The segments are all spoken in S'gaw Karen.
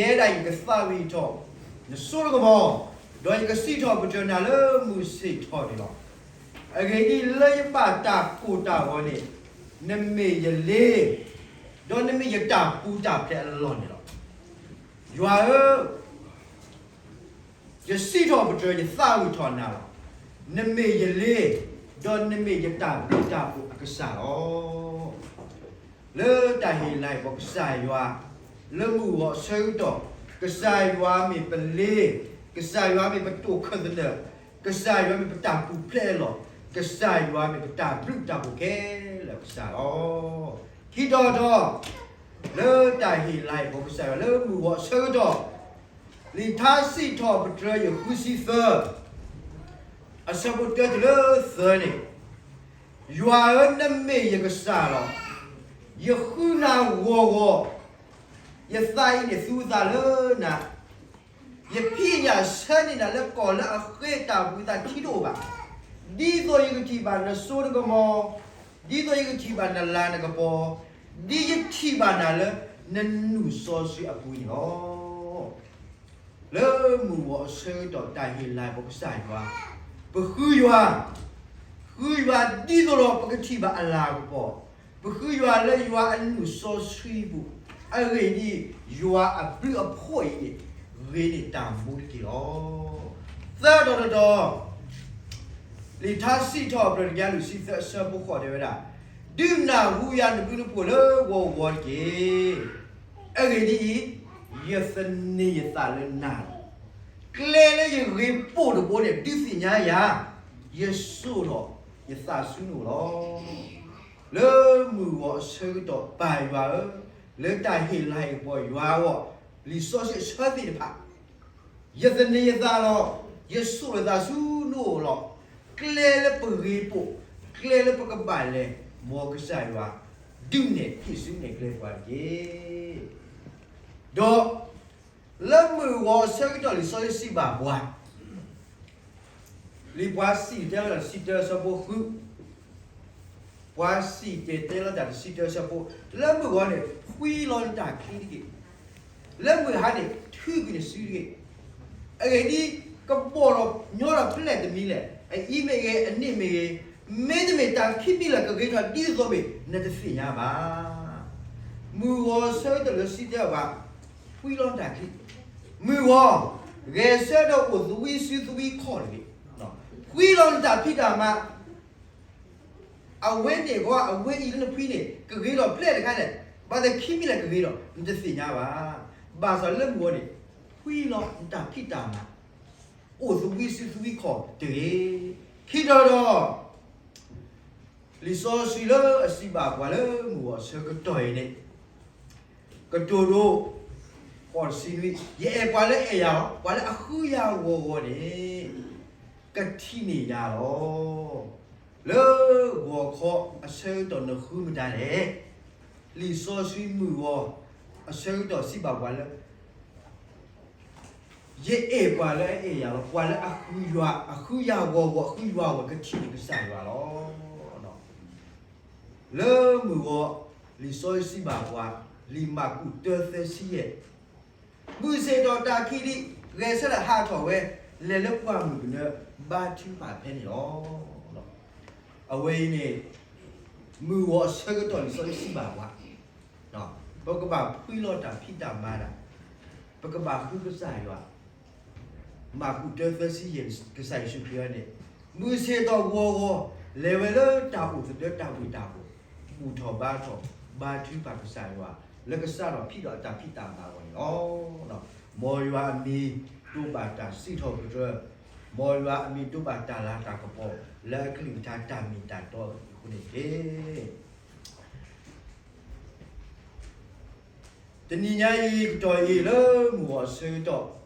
ယဲဒၣ်ယကသးဝံၣ်ထီၣ် နစိတကမီၤ, ဒီးယကစံးထီၣ်ပတြၢၤနၤလၢမုၢ်ဆ့ၣ်ထီၣ်န့ၣ်လီၤ. အဂ့ၢ်ဒ်အံၤ, လၢယဘၣ်တၢ်ကိၢ်တၢ်ဂီၤန့ၣ်, နမ့ၢ်ယလ့, ဒီးနမ့ၢ်ယတၢ်ပူၤတၢ်ဖျဲးအလီၢ်န့ၣ်လီၤ. ယွၤဧၢ, ယစံးထီၣ်ပတြၢၤယသးဝံၣ်ထီၣ်နၤလီၤ. နမ့ၢ်ယလ့, ဒီးနမ့ၢ်ယတၢ်ဘျုးတၢ်ဖှိၣ်အကစၢ်လီၤ. လၢတၢ်ဟ့ၣ်လၤကပီၤကစၢ်ယွၤ, လၢမုၢ်ဂီၤအဆၢကတီၢ်, ကစၢ်ယွၤမ့ၢ်ပလ့, ကစၢ်ယွၤမ့ၢ်ပတိာ်ခၢၣ်သနၢၣ်, ကစၢ်ယွၤမ့ၢ်ပတၢ်ပူၤဖျဲးအလီၢ်, ကစၢ်ယွၤမ့ၢ်ပတၢ်ဘျုးတၢ်ဖှိၣ်ခဲလၢာ်အကစၢ်လီၤ. ခံတီၤတီၤ, လၢတၢ်ဟ့ၣ်လၤကပီၤကစၢ်ယွၤလၢမုၢ်ဂီၤအဆၢကတီၢ်, လံာ်ထါစံးထီၣ်ပတြၢၤယဃုဆံသၢ အဆၢဖိတၢတုၤလၢသၢန့ၣ်, ယွၤဧၢ, နမ့ၢ်ယကစၢ်လီၤ. ယဃုနၤဂီၤဂီၤ, ယသးအံၤန့ၣ်သူအသးလၢနၤ, ယဖံးညၣ်ဆၢန့ၢ်နၤလၢကီၢ်လၢအဃ့တၢ်ဘှံးသးထံတအိၣ်ဘၣ်, ဒ်သိးယကထံၣ်ဘၣ်နစိတကမီၤ, ဒ်သိးယကထံၣ်ဘၣ်နလၤနကပီၤ, ဒ်ယထံၣ်ဘၣ်နၤလၢနနုာ်စီဆှံအပူၤန့ၣ်လီၤ. လၢမုၢ်ဂီၤအဆၢကတီၢ်တၢ်ဟ့ၣ်လၤကပီၤကစၢ်ယွၤ, ပဃုယွၤ, ဃုယွၤဒ်သိးဒီးပကထံၣ်ဘၣ်အလၤကပီၤ, ပဃုယွၤလၢယွၤအနုာ်စီဆှံပူၤ, အဂ့ၢ်ဒ်အံၤ, ယွၤအဘျုးအဖှိၣ်အံၤန့ၣ်, ဂ့ၤန့ၢ်တၢ်မူတက့ၢ်လီၤ. သၢတီၤတတီၤ, လံာ်ထါစံးထီၣ်ပတြၢၤတကယၤလွံၢ်ဆံသၢအဆၢဖိဃိးတဲဝဲဒၣ်, ဒုးနၢ်ဟူယၤနဘျုးနဖှိၣ်လၢဂီၤဂီၤတက့ၢ်. အဂ့ၢ်ဒ်အံၤ, ယသန့ၤယသးလၢနၤလီၤ. ကျဲလၢယဂ့ၤပိာ်တဘိန့ၣ် ဒုးသ့ၣ်ညါယၤ, ယစိာ်ထီၣ်ယသးဆူနအိၣ်လီၤ. လၢမုၢ်ဂီၤအဆၢကတီၢ်ပၢ်ယွၤဧၢ, လၢတၢ်ဟ့ၣ်လၤဟ့ၣ်ကပီၤယွၤအဂီၢ်, လံာ်စီဆှံအဆၢသ့ၣ်တဖၣ် ယသန့ၤယသးလီၤ. ယစိာ်ယသးဆူနအိၣ်လီၤ. ကျဲလၢပဂ့ၤပိာ်, ကျဲလၢပကဘၣ်လဲၤ, မ်ကစၢ်ယွၤ ဒုးနဲၣ်ထံၣ်ဆူနဲၣ်ကျဲပှၤတက့ၢ်. ဒီးလၢမုၢ်ဂီၤအဆၢကတီၢ်လံာ်စီဆှံစံးဘၣ်ပှၤ, လံာ်ပှၤစံၣ်တဲၤတဲလီၤတၢ်တဆံတၢအဆၢဖိဃု, ပှၤစံၣ်တဲၤတဲလီၤတၢ်တဆံတၢအဆၢဖိ, လၢမုၢ်ဂီၤန့ၣ် ဖှံလီၤနတၢ်ခံတက့ၢ်. လၢမုၢ်ဟါန့ၣ် ထုးကွံာ်နစုတက့ၢ်. အဂ့ၢ်ဒ်အံၤ, ကဘီၣ်ထီၣ်ညီထီၣ်ဖဲလဲၣ်တမံၤလဲၣ်, အအံၤမ့ၢ်ဂ့ၤ, အန့ၣ်မ့ၢ်ဂ့ၤ, မ့တမ့ၢ်တၢ်ခံမံၤလၢ် ကဂ့ၤထီၣ်ဒ်သိးမ့ၢ် နတသ့ၣ်ညါဘၣ်. မုၢ်ဂီၤဆၢကတီၢ်လၢစံၣ်တဲၤတဲလီၤပှၤ, ဖှံလီၤနတၢ်ခံ, မုၢ်ဂီၤ, ဂဲၤဆၢထၢၣ်အိၣ်သဝံစုသဝံခီၣ်တဂ့ၤ. ဖှံလီၤနတၢ်ဖံးတၢ်မၤ အဝဲန့ၣ်ဂီၢ် အဝဲအံၤလၢနဖှံန့ၣ် ကဂ့ၤထီၣ်ဖဲလဲၣ်တခါလဲၣ်, ဘၣ်သ့ၣ်ခံမံၤလၢ်ကဂ့ၤထီၣ် နတသ့ၣ်ညါဘၣ်. ဘၣ်ဆၣ်လၢမုၢ်ဂီၤန့ၣ် ဖှံလီၤနတၢ်ဖံးတၢ်မၤ, အိၣ်သဝံစုသဝံခီၣ်တဂ့ၤ. ခံတီၤဒီး လံာ်စီဆှံလၢအစံးဘၣ်ပှၤလၢမုၢ်ဂီၤအဆၢကတီၢ်အံၤန့ၣ် ကတိၤဒိ ဃိးတဆံနွံ, ယအဲၣ်ပှၤလၢအဲၣ်ယၤလီၤ. ပှၤလၢအဃုယၤဂီၤဂီၤန့ၣ် ကထံၣ်န့ၢ်ယၤလီၤ. လၢဂီၤခီအဆၢကတီၢ်နဃုမတၤလဲၣ်. လံာ်စီဆှံမုၢ်ဂီၤအဆၢကတီၢ်စံးဘၣ်ပှၤလၢ ယအဲၣ်ပှၤလၢအအဲၣ်ယၤလီၤ. ပှၤလၢအဃုယၤ, အဃုယၤဂီၤဂီၤ, အဃုယွၤဂီၤ ကထံၣ်န့ၢ်ကစၢ်ယွၤလီၤ. လၢမုၢ်ဂီၤ လံာ်စီဆှံစံးဘၣ်ပှၤ, လံာ်မၢ်ကူးတၢသၢဆံယဲၢ်, မုၢ်ဆ့ၣ်ထီၣ်တၢ်ခံးလံ, ဂဲၤဆၢထၢၣ်ဟးထီၣ်ဝဲ, လဲၤလၢပှၢ်မုၢ်ကနၢ ဘါထုကဖၣ်ဖဲန့ၣ်လီၤ. အဝဲအံၤန့ၣ် မုၢ်ဂီၤအဆၢကတီၢ်လံာ်စီဆှံစံးဘၣ်ပှၤ, ပကဘၣ်ဖှံလီၤတၢ်ဖံးတၢ်မၤဒၣ်, ပကဘၣ်ဃုကစၢ်ယွၤ, မၢ်ကူးတၢသၢဆံယဲၢ် ကစၢ်ယ့ၣ်ၡူးခရံာ်န့ၣ် မုၢ်ဆ့ၣ်ထီၣ်ဂီၤဂီၤ လဲၤဝဲလၢတၢ်အိၣ်သဒၢတၢ်ဝ့ၢ်တၢ်ပူၤ, ဘူၣ်ထီၣ်ဘါထီၣ်, ဘါထုကဖၣ်ကစၢ်ယွၤ, လၢကစးထီၣ်ဖံးဒီးအတၢ်ဖံးတၢ်မၤအဂီၢ်န့ၣ်လီၤ. မ်ယွၤအမံၤဒိးဘၣ်တၢ်စံးထီၣ်ပတြၢၤ, မ်ယွၤအမံၤဒိးဘၣ်တၢ်လၤတၢ်ကပီၤ လၢအကလုၢ်ကထါတၢ်မ့ၢ်တၢ်တီအဃိန့ၣ်တက့ၢ်. တနံၤညါအံၤ ကတီၢ်အံၤလၢမုၢ်ဂီၤအဆၢကတီၢ်,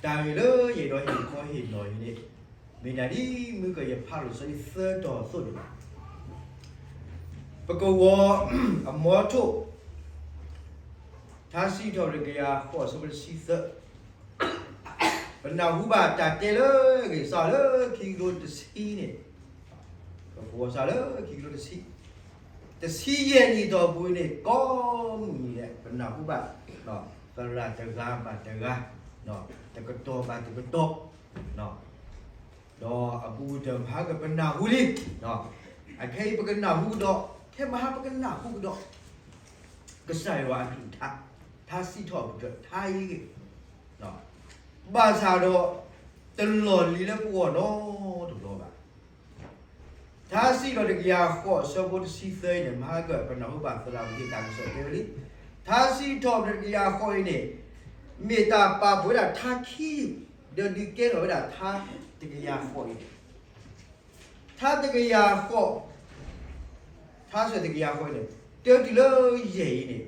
တၢ်ဂ့ၢ်လၢယအဲၣ်ဒိးဟ့ၣ်ခီဟ့ၣ်နီၤအံၤန့ၣ်, မ့ၢ်ဒၣ်ဒ်မုၢ်ကယဲၢ်ဖးလိာ်စီဆှံသၢတီၤအသိးန့ၣ်လီၤ. ပကဝီၤအမီထိၣ် ထါစံးထီၣ်ပတြၢၤတကယၤဃိး အဆၢဖိတဆံသၢ, ပနၢ်ဟူဘၣ်တၢ်တဲလၢအဂ့ၢ်စးလၢခံကထိတဆံန့ၣ်, ပကဝီၤစးလၢခံကထိတဆံ တဆံယဲၢ်နံၣ်အတီၢ်ပူၤန့ၣ် ကိးမုၢ်နံၤဒဲး ပနၢ်ဟူဘၣ် သရၣ်တဂၤဘၣ်တဂၤ, တကတီၢ်ဘၣ်တကတီၢ်, ဒီးအဘူးကတၢၢ်မဟါကပနၢ်ဟူလံ, အခဲအံၤပကနၢ်ဟူကဒီး, ခဲမဟါပကနၢ်ဟူကဒီး ကစၢ်ယွၤအကလုၢ်ကထါ, ထါစံးထီၣ်ပတြၢၤထါအံၤဂ့ၤ, ဘၣ်ဆၣ်ဒီး တလီၢ်လံၤလၢပဂီၢ်နီတဘျီဘၣ်. ထါစံးထီၣ်တကယၤဃိးအဆၢဖိတဆံသၢအံၤန့ၣ် မဟါကပနၢ်ဟူဘၣ်သရၣ်ဝံၤတၢ်ကစီၣ်တဲဝဲလံ. ထါစံးထီၣ်ပတြၢၤတကယၤဃိးအံၤန့ၣ် မ့ၢ်တၢ်ပာ်ဖှိၣ်ဝဲဒၣ်ထါခံ, ဒီးဒုးကဲထီၣ်ဝဲဒၣ်ထါတကယၤဃိးအံၤန့ၣ် ထါတကယၤဃိး, ထါစံးထီၣ်တကယၤဃိးအံၤန့ၣ် တၢတုၤလၢယဲၢ်အံၤန့ၣ်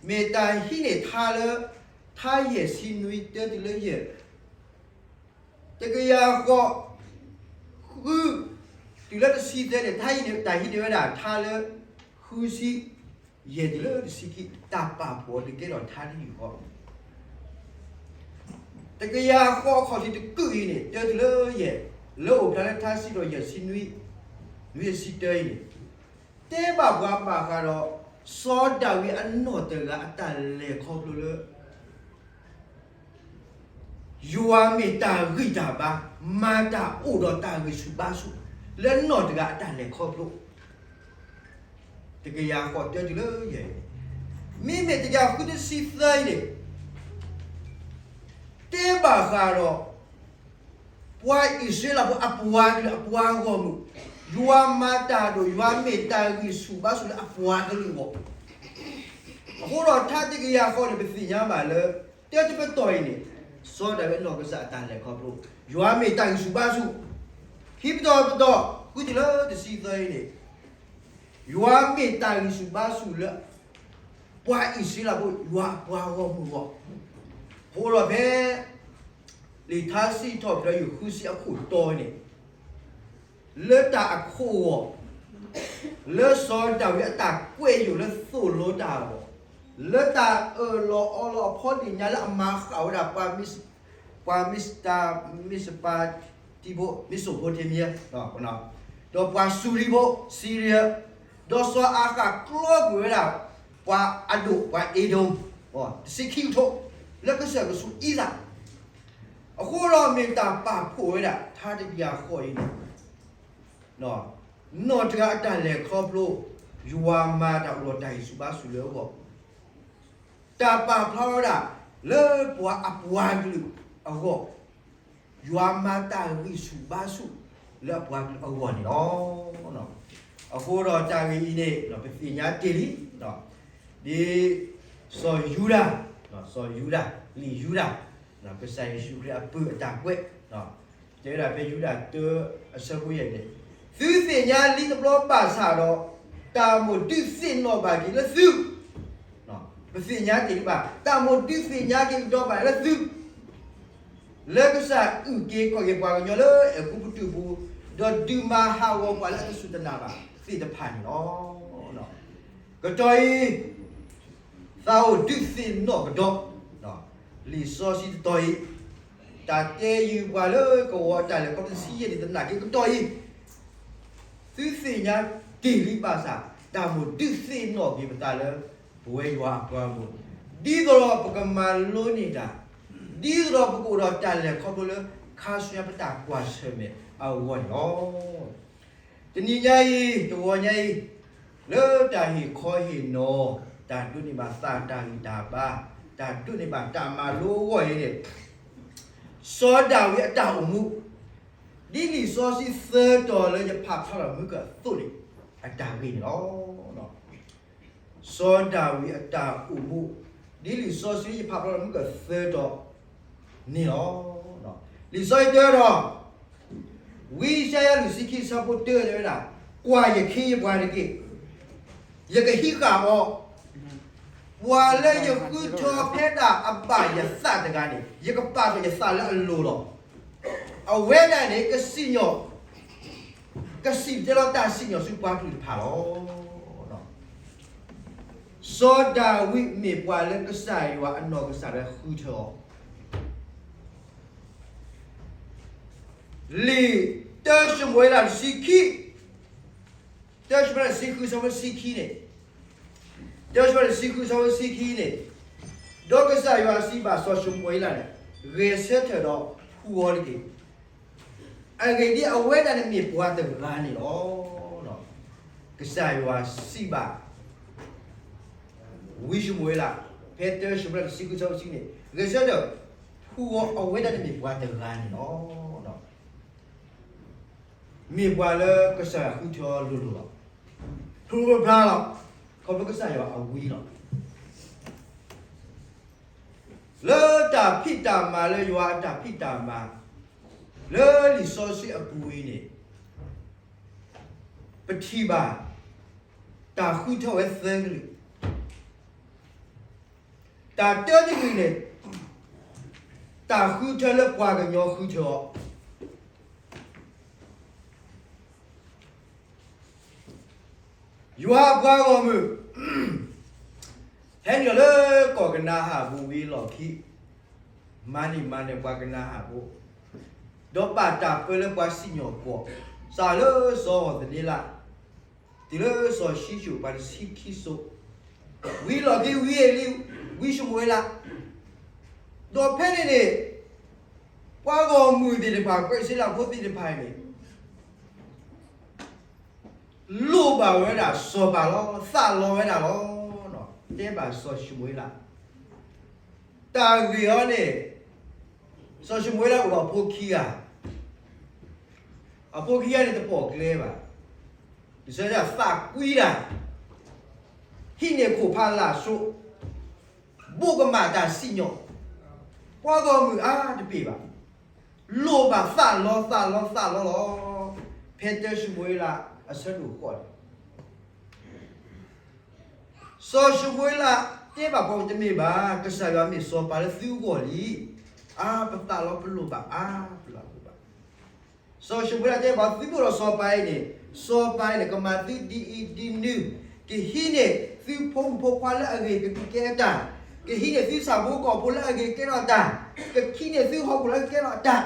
မ့ၢ်တၢ်ဟံးန့ၢ်ထါလၢ ထါယဲၢ်ဆံနွံတၢတုၤလၢယဲၢ် တကယၤဃိး ဃု တုၤလၢတဆံသၢန့ၣ် တၢ်ဟံးန့ၢ်ဝဲဒၣ်ထါလၢ ဃုဆံယဲၢ်တုၤလၢတဆံခံ တၢ်ပာ်ဖှိၣ်အီၤဒုးကဲထီၣ်ထါတယုၢ်ဃီ တကယၤဃိးအခီၣ်ထံးတကုာ်အံၤန့ၣ် တၢတုၤလၢယဲၢ် လၢအိၣ်ဖျါလၢထါစံးထီၣ်ယဲၢ်ဆံနွံ နွံဆံတၢအံၤန့ၣ် တဲဘၣ်ပှၤဘၣ်ဃးဒီး စီၤဒၤဝံးအနီၢ်တဂၤအတၢ်လဲၤခီဖျိလၢ ယွၤမ့ၢ်တၢ်ဂံၢ်တၢ်ဘါ, မၤတၢ်အိၣ်ဒီးတၢ်ဂံၢ်ဆူၣ်ဘါဆူၣ် လၢနီၢ်တဂၤအတၢ်လဲၤခီဖျိ တကယၤဃိးတၢတုၤလၢယဲၢ်, မ့မ့ၢ်တကယၤဃုတဆံသၢအံၤန့ၣ် တဲဘၣ်ဃးဒီး ပှၤအံၣ်စရ့လးဖိအပှၤကလုာ်အပှၤဂီၢ်မုၢ်, ယွၤမၤတၢ်ဒိၣ် ယွၤမ့ၢ်တၢ်ဂံၢ်ဆူၣ်ဘါဆူၣ်လၢအပှၤကလုာ်အဂီၢ်, အဃိဒီးထါတကယၤဃိးန့ၣ် ပသ့ၣ်ညါဘၣ်လၢ တၢတပတီၢ်အံၤန့ၣ် စီၤဒၤဝံးအနီၢ်ကစၢ်အတၢ်လဲၤခီဖျိ, ယွၤမ့ၢ်တၢ်ဂံၢ်ဆူၣ်ဘါဆူၣ်, ခံပတီၢ်တပတီၢ် ဃုတုၤလၢတဆံသၢအံၤန့ၣ် ယွၤမ့ၢ်တၢ်ဂံၢ်ဆူၣ်ဘါဆူၣ်လၢ ပှၤအံၣ်စရ့လးဖိ ယွၤအပှၤဂီၢ်မုၢ်အဂီၢ်, အဃိဒီးဖဲ လံာ်ထါစံးထီၣ်ပတြၢၤယဲၢ်ဃုဆံအခိၣ်တီန့ၣ် လၢတၢ်အခိၣ်အဂီၢ်, လၢစီၤဒၤဝံးအတၢ်ကွဲးယိာ်လၢသိၣ်လိတၢ်အဂီၢ်, လၢတၢ်အၢၣ်လီၤအီလီၤအဖီတ့ၢ်ညါလၢအမၤဃၣ်ဝဲဒၣ် ပှၤမံစတၤ မံစပၤတံဖိ မံစိၣ်ဖိထ့မံယဲ ဒီးပှၤစူၤရံဖိ Syria, ဒီးစီၤအၤဃးကျီကွံာ်ဝဲဒၣ် ပှၤအဒိၣ် ပှၤအ့ဒိၣ် တဆံခံကထိ လၢကစၢၢ်ကဆူးအံသၣ်, အဃိဒီးမ့ၢ်တၢ်ပာ်ဖှိၣ်ဝဲဒၣ် ထါတကယၤဃိးအံၤန့ၣ် နီၢ်တဂၤအတၢ်လဲၤခီဖျိ ယွၤမၤတၢ်အိၣ်ဒီးတၢ်ဂံၢ်ဆူၣ်ဘါဆူၣ်လၢအဂီၢ်, တၢ်ပာ်ဖျါဝဲဒၣ် လၢပှၤအပှၤကလုာ်အဂီၢ်, ယွၤမၤတၢ်ဂံၢ်ဆူၣ်ဘါဆူၣ်လၢအပှၤကလုာ်အဂီၢ်န့ၣ်လီၤ. အဃိဒီးတၢ်ဂ့ၢ်အံၤန့ၣ် ပသ့ၣ်ညါတ့ၢ်လံ, ဒ်စီၤယူဒၤ, စီၤယူဒၤ, လံာ်ယူဒၤ, ကစၢ်ယ့ၣ်ၡူးခရံာ်အပုၢ်အတၢ်ကွဲး, တဲဝဲဒၣ်ဖဲယူဒၤတၢအဆၢဖိယဲၢ်န့ၣ်, သုသ့ၣ်ညါလံတဘျီဘၣ်ဆၣ်ဒီး, တၢ်မိၣ်ဒုးသ့ၣ်နီၣ်ဘၣ်က့ၤလၢသု ပသ့ၣ်ညါတ့ၢ်လံဘၣ်, တၢ်မိၣ်ဒုးသ့ၣ်ညါက့ၤကဒီးဘၣ်လၢသု လၢကစၢ်အုၣ်က့ၤခီၣ်က့ၤပှၤကညီလၢအဲၤကူပတူးပူၤ, ဒီးဒုးမၤဟးဂီၤပှၤလၢအတစူၢ်တနာ်ဘၣ်သ့ၣ်တဖၣ်န့ၣ်လီၤ. ကတီၢ်အံၤ သးအိၣ်ဒုးသ့ၣ်နီၣ်ကဒီး, လံာ်စီဆှံတတီၤအံၤ, တၢ်တဲယုာ်ပှၤလၢကဝီၤအတၢ်လဲၤခီဖျိတဆံယဲၢ်န့ၣ် သနာ်က့ကတီၢ်အံၤ သုသ့ၣ်ညါတ့ၢ်လံဘၣ်ဆၣ်, တၢ်မိၣ်ဒုးသ့ၣ်နီၣ်က့ၤပသးလၢ ပဝဲယွၤအပှၤဂီၢ်မုၢ်, ဒ်သိးဒီးပကမၤလိန့ၢ်တၢ်, ဒ်သိးဒီးပကအိၣ်ဒီးတၢ်လဲၤခီဖျိလၢ ခါဆူညါပတၢ်ကွၢ်ဆၢၣ်မဲာ်အဂီၢ်န့ၣ်လီၤ. တနံၤညါအံၤ တဂီၤညါအံၤ, လၢတၢ်ဟ့ၣ်ခီဟ့ၣ်နီၤ, တၢ်ဒိးန့ၢ်ဘၣ်သးတၢ်ဂံၢ်တၢ်ဘါ, တၢ်ဒိးန့ၢ်ဘၣ်တၢ်မၤလိအဂီၢ်အံၤန့ၣ်, စီၤဒၤဝံးအတၢ်အိၣ်မူ, ဒ်လံာ်စီဆှံသၢတီၤလၢယဖးဖျါထီၣ်မုၢ်ကၢၢ်အသိးန့ၣ်, အတၢ်ဂ့ၢ်န့ၣ်လီၤ. စီၤဒၤဝံးအတၢ်အိၣ်မူ, ဒ်လံာ်စီဆှံယဖးဖျါထီၣ်မုၢ်ကၢၢ်သၢတီၤန့ၣ်လီၤ. လံာ်စီဆှံတၢဒီး ဝံယၡါယၤလွံၢ်ဆံခံဆၢဖိတၢတဲဝဲဒၣ်, ကွၢ်ယခ့ယပှၤတက့ၢ်. ယကဟံးဃာ်အီၤ, ပှၤလၢယဃုထၢဖဲဒၣ်အဘၣ်ယသးတဂၤန့ၣ်, ယကပာ်ထီၣ်ယသးလၢအလိၤလီၤ. အဝဲဒၣ်န့ၣ် ကစံၣ်ညီၣ်, ကစံၣ်တဲၤလီၤတၢ်စံၣ်ညီၣ်ဆူပှၤကလုာ်တဖၣ်လီၤ. စီၤဒၤဝံးမ့ၢ်ပှၤလၢကစၢ်ယွၤအနီၢ်ကစၢ်လၢဃုထၢအီၤ လံာ်တၢၡမူၤအ့လးတဆံခံ, တၢၡမူၤအ့လးတဆံဃု ဆၢဖိတဆံခံန့ၣ်, တၢၡမူၤအ့လးတဆံဃု ဆၢဖိတဆံခံန့ၣ်, ဒီးကစၢ်ယွၤစံးဘၣ်စီၤၡမူၤအ့လးန့ၣ်, ဂဲၤဆၢထၢၣ်ဒီးဟူးဂဲၤအီၤတက့ၢ်. အဂ့ၢ်ဒ်အံၤ, အဝဲဒၣ်န့ၣ်မ့ၢ်ပှၤတဂၤန့ၣ်လီၤ. ကစၢ်ယွၤစံးဘၣ် ဝံၡမူၤအ့လး, ဖဲတၢၡမူၤအ့လးတဆံဃု ဆၢဖိတဆံခံန့ၣ်, ဂဲၤဆၢထၢၣ်ဟူးဂဲၤအဝဲဒၣ်န့ၣ်မ့ၢ်ပှၤတဂၤန့ၣ်လီၤ. မ့ၢ်ပှၤလၢကစၢ်ယွၤဃုထၢအီၤလိၤလိၤလီၤ. ဖျိဖျါလီၤ. ခီဖျိကစၢ်ယွၤအဝံလီၤ. လၢတၢ်ဖံးတၢ်မၤလၢယွၤအတၢ်ဖံးတၢ်မၤ, လၢလံာ်စီဆှံအပူၤအံၤန့ၣ်, ပထံၣ်ဘၣ် တၢ်ဃုထၢဝဲသၢကလုာ်, တၢ်တၢတကလုာ်န့ၣ်, တၢ်ဃုထၢလၢပှၤကညီဃုထၢအီၤ, ယွၤအပှၤဂီၢ်မုၢ် ဟဲနုာ်လီၤလၢကီၢ်ကနၤအၣ်ပူၤဝံၤအလီၢ်ခံ, မၤန့ၢ်မၤနၢၤပှၤကနၤအၣ်ဖိ, ဒီးပာ်တၢ်ပၢလၢပှၤစံၣ်ညီၣ်ကွီၢ်, စးလၢစီၤယိၤသန့လး တုၤလၢစီၤၡံၣ်စိၣ်ပှၤတဆံခံစိၤ, ဝံၤအလီၢ်ခံဝံၤအလံ, ဝံၡမူၤအ့လး, ဒီးဖဲန့ၣ်န့ၣ်, ပှၤဂီၢ်မုၢ်သ့ၣ်တဖၣ် ပှၤအံၣ်စရ့လးဖိသ့ၣ်တဖၣ်အံၤန့ၣ် လိၣ်ဘၣ်ဝဲဒၣ်စီၤပၤလီၤ, သးလီဝဲဒၣ်လီၤ. တဲဘၣ်စီၤၡမူၤအ့လး, တၢ်ဂ့ၢ်အံၤန့ၣ်, စီၤၡမူၤအ့လးအိၣ်ဒီးအဖိခံဂၤ, အဖိခံဂၤန့ၣ်တပိာ်ကျဲဘၣ်, ဒ်သိးသးကွံတၢ်, ဟံးန့ၢ်ခိၣ်ဖးလၢ်စိ, ဘိးကမၣ်တၢ်စံၣ်ညီၣ်, ပှၤဂီၢ်မုၢ်အါတပ့ၢ်ဘၣ်, လိၣ်ဘၣ်သးလီသးလီသးလီလီၤ. ဖဲတၢၡမူၤအ့လးအဆၢဒိၣ်ဃိးန့ၣ်, စီၤၡမူၤအ့လးတဲဘၣ်ပှၤတမ့ၢ်ဘၣ်, ကစၢ်ယွၤမ့ၢ်စီၤပၤလၢသုဂီၢ်လံ, အါပသးလီ ပလိၣ်ဘၣ်အါပလိၣ်ဘၣ်. စီၤၡမူၤအ့လးတဲဘၣ်သုဘၣ်ဒီးစီၤပၤအံၤန့ၣ်, စီၤပၤအံၤန့ၣ် ကမၤသုဒ်အံၤဒ်နုၤ, ကဟံးန့ၢ်သုဖိမုၣ်ဖိခွါလၢအဂ့ၤကဒုးကဲအတၢ်, ကဟံးန့ၢ်သုဆၣ်ဖိကီၢ်ဖိလၢအဂ့ၤကဲထီၣ်အတၢ်, ကဟံးန့ၢ်သုဟီၣ်ခိၣ်လၢအဂ့ၤကဲထီၣ်အတၢ်,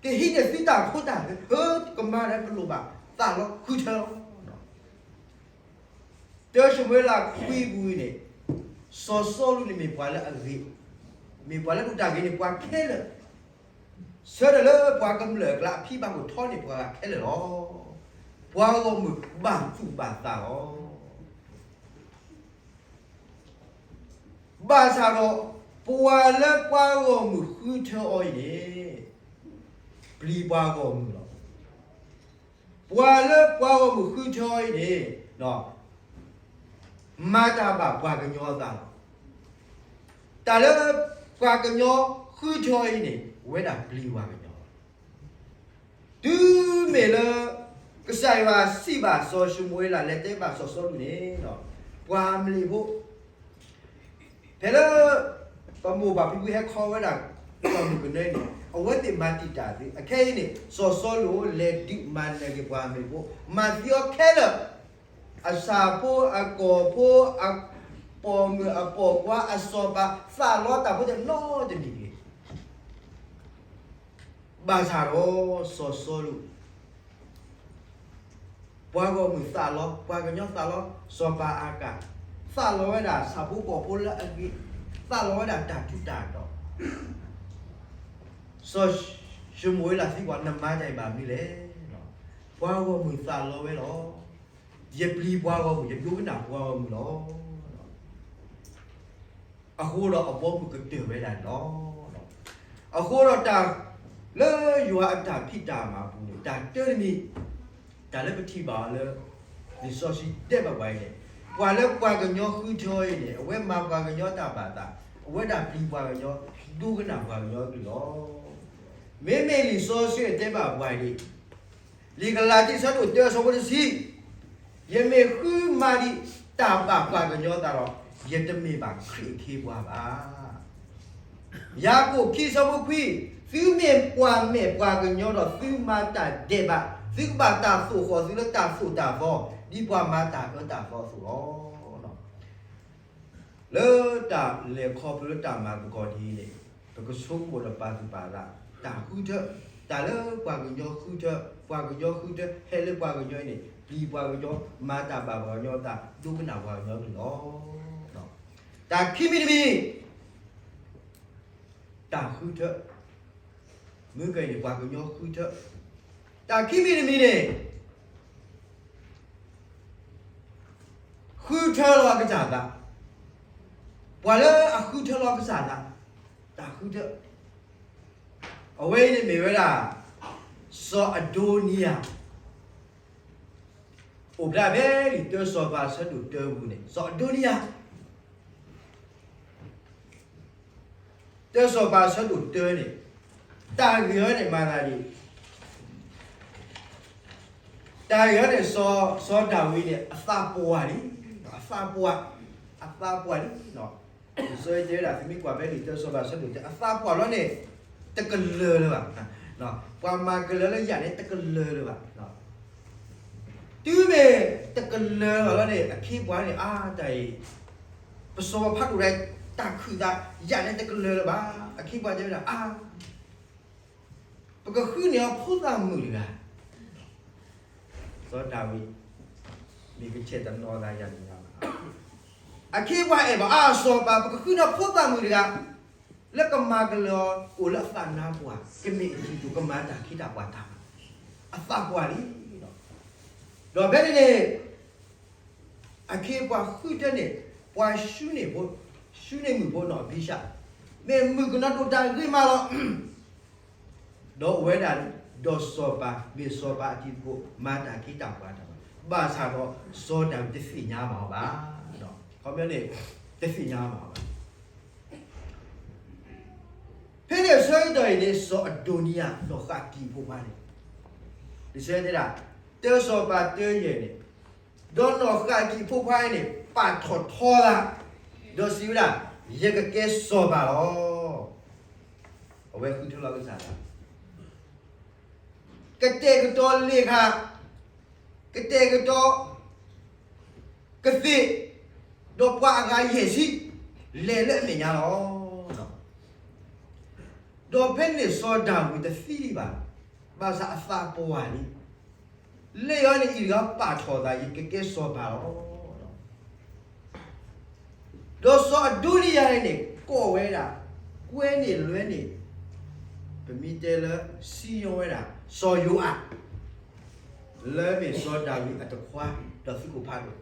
ကဟံးန့ၢ်သုတၢ်ခိတၢ်, ကမၤဒီးပလိၣ်ဘၣ်, သးလီဃုထၢလီၤ. တၢၡမူၤအ့လးခွံပူၤအံၤန့ၣ်, စီၤစီလူးန့ၣ်မ့ၢ်ပှၤလၢအဂ့ၤ, မ့ၢ်ပှၤလၢဒိၣ်တၢ်ဂ့ၤန့ၢ်ပှၤခဲလၢာ်, ဆၢထၢၣ်လၢပှၤကမျၢၢ်အကျါအဖံဘၣ်ကအိၣ်ထီန့ၢ်ပှၤဂၤခဲလၢာ်လီၤ. ပှၤဂီၢ်မုၢ်ဘၣ်သူၣ်ဘၣ်သးလီၤ. ဘၣ်ဆၣ်ဒီး, ပှၤလၢပှၤဂီၢ်မုၢ်ဃုထၢအီၤအံၤန့ၣ်, ပျံၤပှၤဂီၢ်မုၢ်လီၤ. ပှၤလၢပှၤဂီၢ်မုၢ်ဃုထၢအီၤအံၤန့ၣ်, မၤတၢ်ဘၣ်ပှၤကညီအသးလီၤ. တၢ်လၢပှၤကညီဃုထၢအီၤအံၤန့ၣ် ဝဲဒၣ်ပျံၤပှၤကညီလီၤ. တုၤမ့ၢ်လၢ ကစၢ်ယွၤစံးဘၣ်စီၤၡမူၤအ့လး လဲၤတဲဘၣ်စီၤစီလူးန့ၣ်, ပှၤအမလ့းဖိ ဖဲလၢ ပမိၢ်ပၢ်ဖံဖုဟဲခီဝဲဒၣ် ကီၢ်မုၢ်ကနၢအံၤန့ၣ် အဝဲသ့ၣ်မၤတံာ်တာ်သု, အခဲအံၤန့ၣ် စီၤစီလူးလဲၤဒုးမၤနၢၤက့ၤပှၤအမလ့းဖိ, မၤသံအီၤခဲလၢာ်, အဆၣ်ဖိအကီၢ်ဖိ အပိာ်မုၣ်အပိာ်ခွါအစီၤပၤ သးလီတၢ်ဖိတနီတမံၤတဂ့ၤ. ဘၣ်ဆၣ်ဒီးစီၤစီလူး ပှၤဂီၢ်မုၢ်သးလီ, ပှၤကညီသးလီ, စီၤပၤအၤကၣ် သးလီဝဲဒၣ်ဆၣ်ဖိကီၢ်ဖိလၢအဂ့ၤ, သးလီဝဲဒၣ်တၢ်ထူးတၢ်တီၤ, စီၤၡမူၤအ့လးသံကွၢ် နမၤတၢ်အံၤဘၣ်မနုၤလဲၣ်. ပှၤဂီၢ်မုၢ်သးလီဝဲလီၤ. ယပျံၤပှၤဂီၢ်မုၢ်, ယဒိကနၣ်ပှၤဂီၢ်မုၢ်လီၤ. အဃိဒီးအဘီအမုၢ်ကတၢၢ်ဝဲဒၣ်န့ၣ်လီၤ. အဃိဒီးတၢ်လၢယွၤအတၢ်ဖံးတၢ်မၤအပူၤန့ၣ် တၢ်တၢတမံၤ, တၢ်လၢပထံၣ်ဘၣ်အီၤလၢ လံာ်စီဆှံတဲဘၣ်ပှၤအံၤန့ၣ်, ပှၤလၢပှၤကညီဃုထၢအံၤန့ၣ် အဝဲမၤပှၤကညီတၢ်ဘၣ်သး, အဝဲဒၣ်ပျံၤပှၤကညီ, ဒိကနၣ်ပှၤကညီအကလုၢ်လီၤ. မ့မ့ၢ်လံာ်စီဆှံအတဲဘၣ်ပှၤအံၤန့ၣ် လံာ်ကလၤတံဆၢဒိၣ်တၢဆၢဖိတဆံ, ယမ့ၢ်ဃုမၤဒံးတၢ်ဘၣ်ပှၤကညီအသးဒီး, ယတမ့ၢ်ဘၣ်ခရံာ်အခ့အပှၤဘၣ်. ယၤကိာ်ခံဆၢဖိခွံ, သုမ့ၢ်ပှၤမဲာ်ပှၤကညီဒီး သုမၤတၢ်ဒဲးဘး, သုကဘၣ်တၢ်သိၣ်ဃီၣ်သုလၢတၢ်သိၣ်တၢ်သီ, ဒ်ပှၤမၤတၢ်အၢတၢ်သီအသိးလီၤ. လၢတၢ်လဲၤခီဖျိလၢတၢ်မၤသကိးဒ်အံၤန့ၣ်, ပကဆိကမိၣ်ဒီးပာ်သူၣ်ပာ်သး, တၢ်ဃုထၢ, တၢ်လၢပှၤကညီဃုထၢ, ပှၤကညီဃုထၢ ဟဲလၢပှၤကညီအံၤန့ၣ်, ပျံၤပှၤကညီ, မၤတၢ်ဘၣ်ပှၤကညီအသး, ဒိကနၣ်ပှၤကညီအကလုၢ်လီၤ. တၢ်ခံမံၤတမံၤ, တၢ်ဃုထၢ, မ့ၢ်ကဲန့ၣ် ပှၤကညီဃုထၢ, တၢ်ခံမံၤတမံၤန့ၣ် ဃုထၢလီၤကစၢ်သး, ပှၤလၢအဃုထၢလီၤကစၢ်သး, တၢ်ဃုထၢ, အဝဲအံၤန့ၣ်မ့ၢ်ဝဲဒၣ် စီၤအဒိနံယၤ, အိၣ်ဖျါဖဲလံာ်တၢစီၤပၤအဆၢဒိၣ်တၢပူၤန့ၣ် စီၤအဒိနံယၤ တၢစီၤပၤအဆၢဒိၣ်တၢန့ၣ်, တၢ်ဂ့ၢ်ဝဲန့ၣ်မၤသးဒ်အံၤ, တၢ်ဂ့ၢ်ဝဲန့ၣ် စီၤဒၤဝံးန့ၣ် အသးပှၢ်လံ, အသးပှၢ်, အသးပှၢ်လံ, စီၤတဲဝဲဒၣ် သုမ့ၢ်ကွၢ်ဖဲလံာ်တၢစီၤပၤအဆၢဒိၣ်တၢ အသးပှၢ်လီၤန့ၣ် တကလၢၤလၢၤဘၣ်, ပှၤမၤကလၢၤလၢယၤန့ၣ် တကလၢၤလၢၤဘၣ် တုၤမ့ၢ်တကလၢၤဘၣ်လီၤန့ၣ် အခ့အပှၤန့ၣ် အါတၢ်အံၤ, ပစီၤပၤဖးဒိၣ်ဒဲး တၢ်ခုၣ်သး ယၤန့ၣ်တကလၢၤလၢၤဘၣ်. အခ့အပှၤတဲဝဲဒၣ် အါ, ပကဃုန့ၢ်အီၤဖိသၣ်မုၣ်တဂၤ, စီၤဒၤဝံး မ့ၢ်ကဆဲးတနီၤသးယၤန့ၣ်, အခ့အပှၤအဲၣ်ဘၣ် အါ စီၤပၤ ပကဃုန့ၢ်ဖိသၣ်မုၣ်တဂၤ လၢကမၤကလၢၤအီၤ အိၣ်လၢအသးနါပှၢ် ကမ့ၢ်အတံၤတူာ် ကမၤတၢ်ခ့တၢ်ပှၤတၢ်မၤ, အသးပှၢ်လံ. ဒီးဖဲန့ၣ်န့ၣ် အခ့အပှၤဃုထၢန့ၢ် ပှၤၡူန့ၣ်ဖိ, ၡူန့ၣ်မုၣ်ဖိနီၢ်အဘံၡါ, မ့ၢ်မုၣ်ကနီၤဒိၣ်တၢ်ဂ့ၤမးလီၤ. ဒီးအိၣ်ဝဲဒၣ်ဒီးစီၤပၤ, မ့ၢ်စီၤပၤအတံၤသကိး မၤတၢ်ခ့တၢ်ပှၤတၢ်မၤ, ဘၣ်ဆၣ်ဒီးစီၤဒၤဝံးတသ့ၣ်ညါဘၣ်အီၤဘၣ်. ခီပညီန့ၣ် တသ့ၣ်ညါဘၣ်အီၤဘၣ်. ဖဲန့ၣ်အဆၢကတီၢ်အံၤန့ၣ် စီၤအဒိနံယၤ နီၢ်ဃးကံးဖိခွါန့ၣ်, လံာ်စီဆှံတဲဒၣ် တၢစီၤပၤတၢယဲၢ်န့ၣ်, ဒီးနီၢ်ဃးကံးဖိခွါအံၤန့ၣ် ပာ်ထီၣ်ထီသး, ဒီးစံးဝဲဒၣ်, ယကကဲစီၤပၤလီၤ. အဝဲဃုထၢလီၤကစၢ်သး ကတဲာ်ကတီၤလ့ၣ်ခၣ်, ကတဲာ်ကတီၤကသ့ၣ်, ဒီးပှၤအဂၤယဲၢ်ဆံ လဲၤလၢအမဲာ်ညါလီၤ. ဒီးဖဲန့ၣ်စီၤဒၤဝံးတသံဘၣ်, ဘၣ်ဆၣ်အသးပှၢ်လံ. လၢယွၤန့ၣ် အံၤတဂၤပာ်ထီၣ်သး ယကကဲစီၤပၤလီၤ. ဒီးစီၤအဒိနံယၤန့ၣ် ကိးဝဲဒၣ်, ကွဲန့ၢ်လွဲန့ၢ်, ပမ့ၢ်တဲလၢစံယီၤဝဲဒၣ် စီၤယိၤအး, လၢမ့ၢ်စီၤဒၤဝံးအတခွါ ဒီးသုးခိၣ်ဖးဒိၣ်,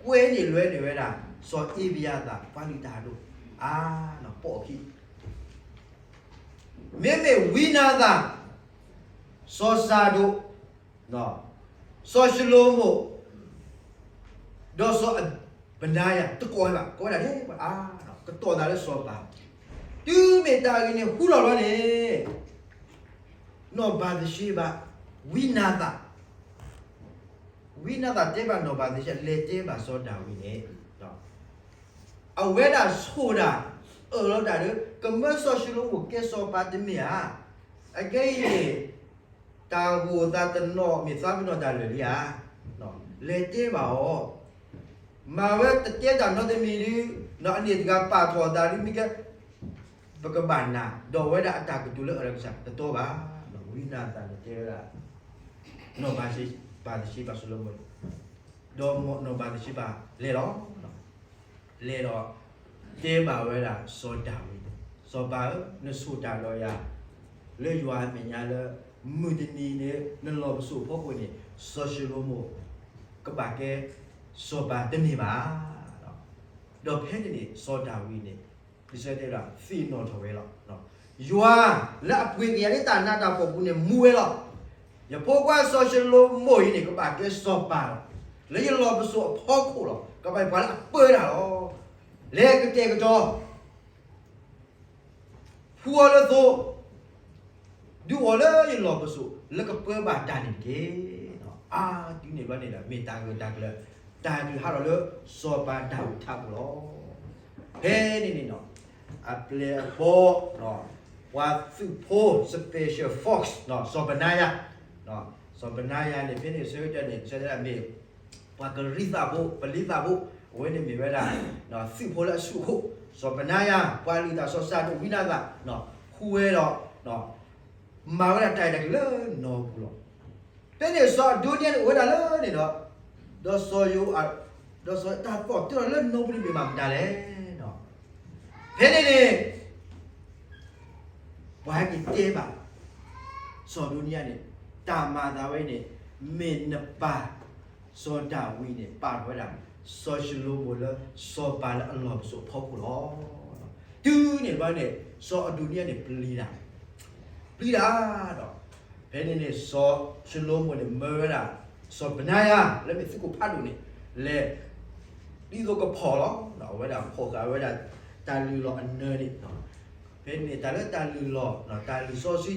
ကွဲန့ၢ်လွဲန့ၢ်ဝဲဒၣ် စီၤအ့ဘယၤသး ပှၤလုၢ်တၢ်အဒိၣ်, အါ, ပိာ်အခံ မ့မ့ၢ်ဝံနၤသၣ်, စီၤစၤဒိၣ်, စီၤၡလိၤမိၣ်, ဒီးစီၤဘနါယၤ တကိးဝဲဘၣ်, ကိးဝဲဒၣ်န့ၣ် အါ, ကတီၤသးလၢစီၤပၤ, တုၤမ့ၢ်တၢ်ဂ့ၢ်န့ၣ်ဟူထီၣ်လီၤန့ၣ်, နီၢ်ဘၤသရှ့ဘၤ, ဝံနၤသၣ် ဝံနၤသၣ်တဲဘၣ်နီၢ်ဘၤသရှ့ဘၤ လဲၤတဲဘၣ်စီၤဒၤဝံးန့ၣ်, အဝဲဒၣ်ဆိၣ်တၢ်, အၢၣ်လီၤတၢ်လၢ ကမၢစီၤၡလိၤမိၣ်ကဲစီၤပၤတမ့ၢ်ဧါ. အခဲအံၤန့ၣ် တၢ်ဂိၢ်သးတနီၤ မ့ၢ်သးပ့ၤနီၣ်တၢ်လၢာ်လံဧါ. လဲၤတဲဘၣ်အီၤ, မၤဝဲတတဲတၢ်နီတမံၤဒု, အန့ၣ်တဂၤပာ်ထီၣ်အသးဒု မ့ၢ်ကဲ ပကဘၣ်နာ်, ဒီးအဝဲဒၣ်အတၢ်ကတိၤလၢအၢၣ်လီၤကစၢ်တတီဘၣ်. ဝံနၤသၣ်န့ၣ်တဲဝဲဒၣ် နီၢ်ဘၤသရှ့ဘၤ စီၤၡလိၤမိၣ်, ဒီးနီၢ်ဘၤသရှ့ဘၤလဲၤလီၤ. လဲၤဒီး တဲဘၣ်ဝဲဒၣ်စီၤဒၤဝံး, စီၤပၤဧၢ, နဆိၣ်တၢ်ဒီးယၤ လၢယွၤအမဲာ်ညါလၢ မုၢ်တနံၤန့ၣ် နလီၢ်ပစိာ်အဖီခိၣ်န့ၣ် စီၤၡလိၤမိၣ် ကဘၣ်ကဲစီၤပၤတန့ၢ်ဘၣ်. ဒီးဖဲန့ၣ်န့ၣ် စီၤဒၤဝံးန့ၣ် လံာ်စီဆှံတဲဒၣ် သ့ၣ်နီၣ်ထီၣ်ဝဲလီၤ. ယွၤလၢအပှ့ၤက့ၤယၤလၢတၢ်နးတၢ်ဖှီၣ်ပူၤန့ၣ် မူဝဲလီၤ. ယဖိခွါစီၤၡလိၤမိၣ်အံၤန့ၣ် ကဘၣ်ကဲစီၤပၤလီၤ. လၢယလီၢ်ပစိာ်အဖီခိၣ်လီၤ. ကဘၣ်ပှၤလၢအပၢတၢ်လီၤ. လဲၤကတဲာ်ကတီၤ ဖှူအီၤလၢသိ, ဒုးအီၤလၢယလီၢ်ပစိာ် လၢကပၢဘၣ်တၢ်န့ၣ်တက့ၢ်. အါ, တုၤန့ၣ်ဘျီန့ၣ်ဒီး မ့ၢ်တၢ်ဂ့ၢ်တၢ်ကျၢၤ, တၢ်ဒုးဟးထီၣ်လၢစီၤပၤဒၤဝံးထးခိၣ်လီၤ. ဖဲန့ၣ်န့ၣ်ဒီး အပျဲၢ်အဘီၣ်, ပှၤသုးဖိ special force စီၤဘနါယၤ, စီၤဘနါယၤန့ၣ် ဖဲန့ၣ်ဆၢကတီၢ်န့ၣ် ဆၢကတီၢ်မ့ၢ် ပှၤကရံသးဖိ, ပလံသးဖိ, အဝဲန့ၣ်မ့ၢ်ဝဲဒၣ် သုးဖိလၢအဆူၣ်အခိၣ်, စီၤဘနါယၤ, ပှၤလုၢ်တၢ်စီၤစၤဒိၣ် ဝံနၤသၣ်, ဃုဝဲဒီး မၤဝဲဒၣ်တၢ်ရဲၣ်တၢ်ကျဲၤလၢနီၢ်ပူၤလီၤ. ဖဲန့ၣ်စီၤအဒိနံယၤန့ၣ်အိၣ်ဝဲဒၣ်လၢန့ၣ်ဒီး, ဒီးစီၤယိၤအၤ, ဒီးစီၤတၢ်သီၣ်တၢၢ်လၢနီၢ်ပူၤတဘ့ၣ်ဘၣ်မတၤလဲၣ်. ဖဲန့ၣ်န့ၣ် ပှၤဟဲက့ၤတဲဘၣ် စီၤအဒိနံယၤန့ၣ်, တၢ်မၤသးဝဲန့ၣ် မ့ၢ်နပၢ် စီၤဒၤဝံးန့ၣ် ပာ်ထီၣ်ဝဲဒၣ် စီၤၡလိၤမိၣ်လၢစီၤပၤလၢအလီၢ်ပစိာ်အဖီခိၣ်လီၤ. တုၤန့ၣ်ဘျီန့ၣ် စီၤအဒိနံယၤန့ၣ်ပျံၤတၢ်, ပျံၤတၢ်ဒီး ဖဲန့ၣ်န့ၣ် စီၤၡလိၤမိၣ်န့ၣ် မၢဝဲဒၣ် စီၤဘနါယၤ လၢမ့ၢ်သုးခိၣ်ဖးဒိၣ်န့ၣ် လဲၤ ဒ်သိးကဖီၣ်လီၤ. အဝဲဒၣ်ဖီၣ်ဃာ်ဝဲဒၣ် တၢ်လုၢ်လီၢ်အနၢၤန့ၣ်, ဖဲန့ၣ်တၢ်လၢတၢ်လုၢ်လီၢ် တၢ်လုၢ်စီဆှံ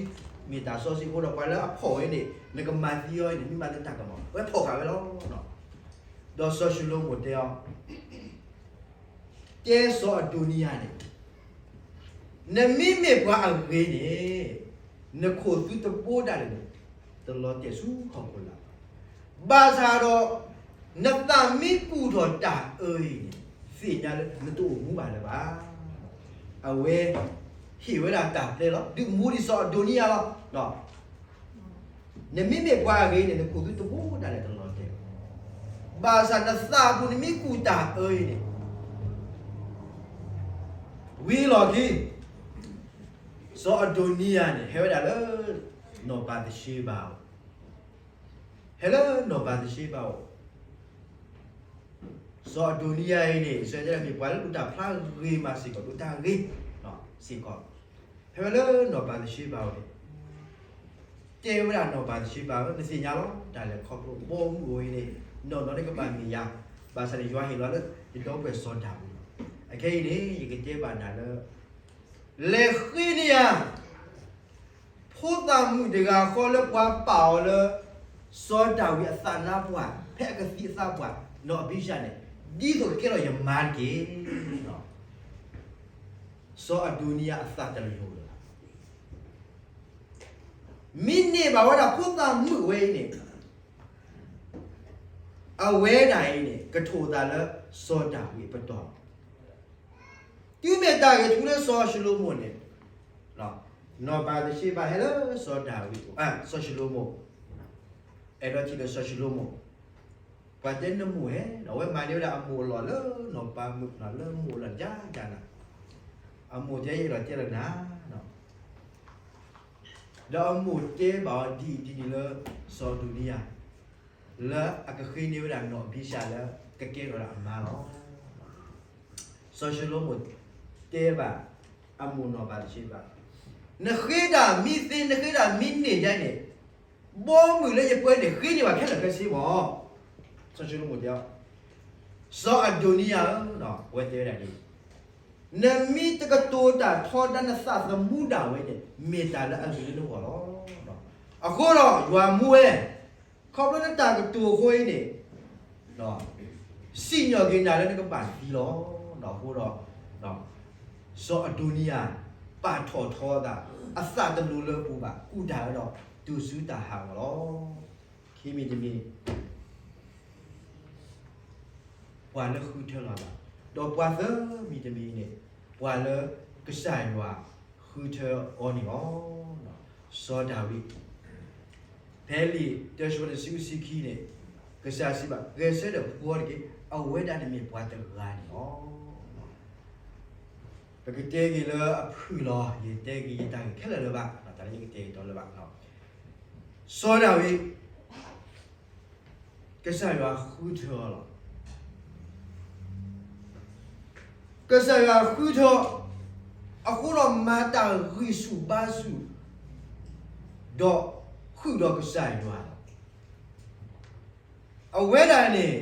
မ့ၢ်တၢ်စီဆှံအဃိဒီး ပှၤလၢအဖီၣ်ဝဲန့ၣ် နကမၤသံအီၤန့ၣ် မ့ၢ်မၤလၢတၢ်ကမၣ် အဝဲဖီၣ်ဃာ်ဝဲလီၤ. ဒီးစီၤၡလိၤမိၣ်တဲအီၤ, တဲစီၤအဒိနံယၤန့ၣ်, နမ့မ့ၢ်ပှၤအဂ့ၤန့ၣ် နခိၣ်သူတဘိဒၣ်လဲာ်န့ၣ် တလီၤတဲာ်ဆူဟီၣ်ခိၣ်လာ်ဘၣ်. ဘၣ်ဆၣ်ဒီး နသးမ့ၢ်ကူၣ်ထီၣ်တၢ်အၢအံၤန့ၣ် သ့ၣ်ညါလၢနတအိၣ်မူဘၣ်လၢၤဘၣ်. အဝဲဟ့ၣ်ဝဲဒၣ်တၢ်ပျဲလီၤ ဒုးမူဒံးစီၤအဒိနံယၤလီၤ. နမ့မ့ၢ်ပှၤအဂ့ၤန့ၣ် နခိၣ်သူတဘိဒၣ်လဲာ်တလီၤတဲာ်ဘၣ်. ဘၣ်ဆၣ်နသးပူၤနမ့ၢ်ကူၣ်တၢ်အၢအံၤန့ၣ် ဝံၤလီၢ်ခံ စီၤအဒိနံယၤန့ၣ် ဟဲဝဲဒၣ်လၢ နီၢ်ဘၤသရှ့ဘၤအအိၣ်, ဟဲလၢနီၢ်ဘၤသရှ့ဘၤအအိၣ်, စီၤအဒိနံယၤအံၤန့ၣ် အံၣ်စရ့လးမ့ၢ်ပှၤလၢဒိးတၢ်ဖျါဂ့ၤမးစ့ၢ်ကီး ဒိးတၢ်ဂ့ၤစ့ၢ်ကီး, ဟဲဝဲလၢနီၢ်ဘၤသရှ့ဘၤအအိၣ်န့ၣ် တဲဝဲဒၣ်နီၢ်ဘၤသရှ့ဘၤဧၢ, နသ့ၣ်ညါလီၤ တၢ်လဲၤခီဖျိဘီမုၢ်အိၣ်အံၤန့ၣ် နီၢ်နီၢ်န့ၣ်ကဘၣ်မ့ၢ်ယၤ, ဘၣ်ဆၣ်န့ၣ် ယွၤဟ့ၣ်လီၤလၢယဒီပုၢ်ဝဲၢ်စီၤဒၤဝံးလီၤ. အခဲအံၤန့ၣ် ယကတဲဘၣ်နၤလၢ လဲၤဃ့န့ၢ်ယၤ ဖိသၣ်မုၣ်တဂၤဃီလၢပှၤပာ်အီၤလၢ စီၤဒၤဝံးအသးနါပှၢ် ဖဲအကသံအသးပှၢ် နီၢ်အဘံၤၡၤန့ၣ် ဒ်သိးကကဲထီၣ်ယမါတက့ၢ်. စီၤအဒိနံယၤအသးတလိၤလၢၤဘၣ်. မ့ၢ်န့ၢ်ဘၣ်ဝဲဒၣ်ဖိသၣ်မုၣ်ဝဲအံၤန့ၣ် အဝဲဒၣ်အံၤန့ၣ် ကထိၣ်သးလၢစီၤဒၤဝံးအပတီၢ် တုၤမ့ၢ်တၢ်ဂ့ၤထူလၢစီၤၡလိၤမိၣ်န့ၣ်, နီၢ်ဘၤသရှ့ဘၤဟဲလၢစီၤဒၤဝံး, စီၤၡလိၤမိၣ်, အဲၣ်ဒိးထံၣ်ဒီးစီၤၡလိၤမိၣ်, ပှၤတဲနမိၢ်ဟဲ, အဝဲမၤန့ၢ်ဝဲဒၣ်အမိၢ်အလီၢ်လၢနီၢ်ပၤမုၣ် လၢမိၢ်အလီၢ်ယၤယၤနၤ, အမိၢ်တဲယအဲၣ်ဒိးတဲလၢနၤ, ဒီးအမိၢ်တဲဘၣ်အီၤဒ်အံၤဒ်န့ၣ်လၢ စီၤအဒိနံယၤ လၢအကဃ့န့ၢ်ဝဲဒၣ်နီၢ်အဘံၤၡၤလၢကကဲထီၣ်ဒၣ်အမါလီၤ. စီၤၡလိၤမိၣ်တဲဘၣ်အမိၢ်နီၢ်ဘၤသရှ့ဘၤ, နဃ့တၢ်မ့ၢ်သ့ နဃ့တၢ်မ့ၢ်န့ၢ်ဒ်န့ၣ်, ဘီမုၢ်လၢယပှဲၤန့ၣ် ဃ့န့ၢ်ဘၣ်ခဲလၢာ်ခဲဆ့မး. စီၤၡလိၤမိၣ်တဲအီၤ, စီၤအဒိနံယၤဧၢ, အဝဲတဲဝဲဒၣ်ဒ်အံၤ, နမ့ၢ်တကတိၤတၢ်ထီဒါနသးသမူဒၣ်ဝဲန့ၣ် မ့ၢ်တၢ်လၢအဂ့ၤလၢနဂီၢ်လီၤ. အဃိဒီးယွၤမူဝဲ ခီဖျိလၢတၢ်ကတိၤအဃိအံၤန့ၣ်, စံၣ်ညီၣ်က့ၤနၤလၢနကဘၣ်သံလီၤ. အဃိဒီး စီၤအဒိနံယၤ ပာ်ထီၣ်ထီအသး, အသးတလိၤလၢအပူၤဘၣ်, ကူၣ်တၢ်ဝဲဒီးတုၤဆူတၢ်ဟးဂီၤလီၤ. ခံမံၤတမံၤ ပှၤလၢဃုထၢလီၤအသး, ဒီးပှၤသၢမံၤတမံၤန့ၣ် ပှၤလၢကစၢ်ယွၤဃုထၢအီၤန့ၣ်လီၤ. စီၤဒၤဝံး, ဖဲလံာ်တၢ်ဆၢတဆံအဆံခံန့ၣ်, ကစၢ်စံးဘၣ် ဂဲၤဆၢထၢၣ်ဖှူအီၤတက့ၢ်, အဝဲဒၣ်န့ၣ်မ့ၢ်ပှၤတဂၤန့ၣ်လီၤ. ပကတဲက့ၤလၢအဖုၣ်လီၤ, ယတဲက့ၤယတၢ်ဂ့ၢ်ခဲလၢာ်လၢၤဘၣ်, တၢ်လၢယကတဲက့ၤတီလၢၤဘၣ်. စီၤဒၤဝံး ကစၢ်ယွၤဃုထၢအီၤလီၤ. ကစၢ်ယွၤဃုထၢအီၤ, အဃိဒီးမၤတၢ်ဂံၢ်ဆူၣ်ဘါဆူၣ်, ဒီးဃုာ်ဒီးကစၢ်ယွၤလီၤ. အဝဲဒၣ်န့ၣ်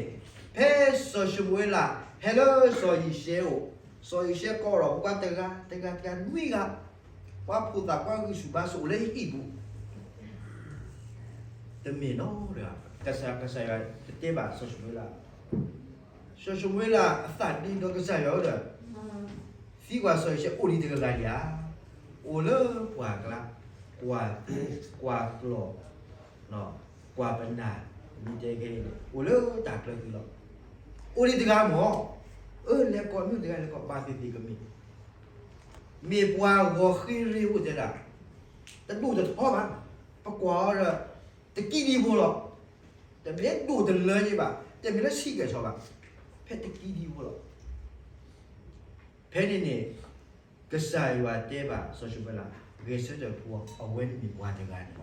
ဖဲစီၤၡမူၤအ့လး ဟဲလၢစီၤယံၤၡဲအအိၣ်, စီၤယံၤၡဲကိးဒီးပှၤတဂၤ တဂၤ တဂၤ နွံဂၤ, ပှၤဖိသၣ် ပှၤဂံၢ်ဆူၣ်ဘါဆူၣ်အိၣ်လၢဟံၣ်ပူၤ တမ့ၢ်နီတဂၤ, ကစၢ်ယွၤတတဲဘၣ်စီၤၡမူၤအ့လး, စီၤၡမူၤအ့လးအသးဒ့ဒီးကစၢ်ယွၤဒီး သံကွၢ်စီၤယံၤၡဲအိၣ်ဒံးတဂၤဂၤဒံးဧါ, အိၣ်လၢပှၢ်ကျါ, ကွၢ်သိ, ကွၢ်ကျီၢ်, ကွၢ်ပနၢ်, မ့ၢ်တဲခဲအံၤန့ၣ် အိၣ်လၢတၢ်ကျၢၤသံလီၤ. အိၣ်ဒံးတဂၤမ့ၢ်, အၢ လဲၤကိးမ့ၢ်တဂၤလဲၤကိးဘၣ်သ့ၣ်သ့ၣ်ကမ့ၢ်, မ့ၢ်ပှၤဂီၤဃ့ရ့အိၣ်တဲဒၣ်, တဒိၣ်တထီဘၣ်, ပကွၢ်အီၤဒီး တ တကံၢ်ဒံဖိလီၤ. တမ့ၢ်ဒိၣ်တလၢန့ၣ်ဘၣ်, တမ့ၢ်လၢဆံးကဲၤဆီဘၣ်, ဖဲတကံၢ်ဒံဖိလီၤ. ဖဲန့ၣ်န့ၣ် ကစၢ်ယွၤတဲဘၣ်စီၤၡမူၤအ့လး, ဂဲၤဆၢထၢၣ်ဖိအီၤ, အဝဲန့ၣ်မ့ၢ်ပှၤတဂၤန့ၣ်လီၤ.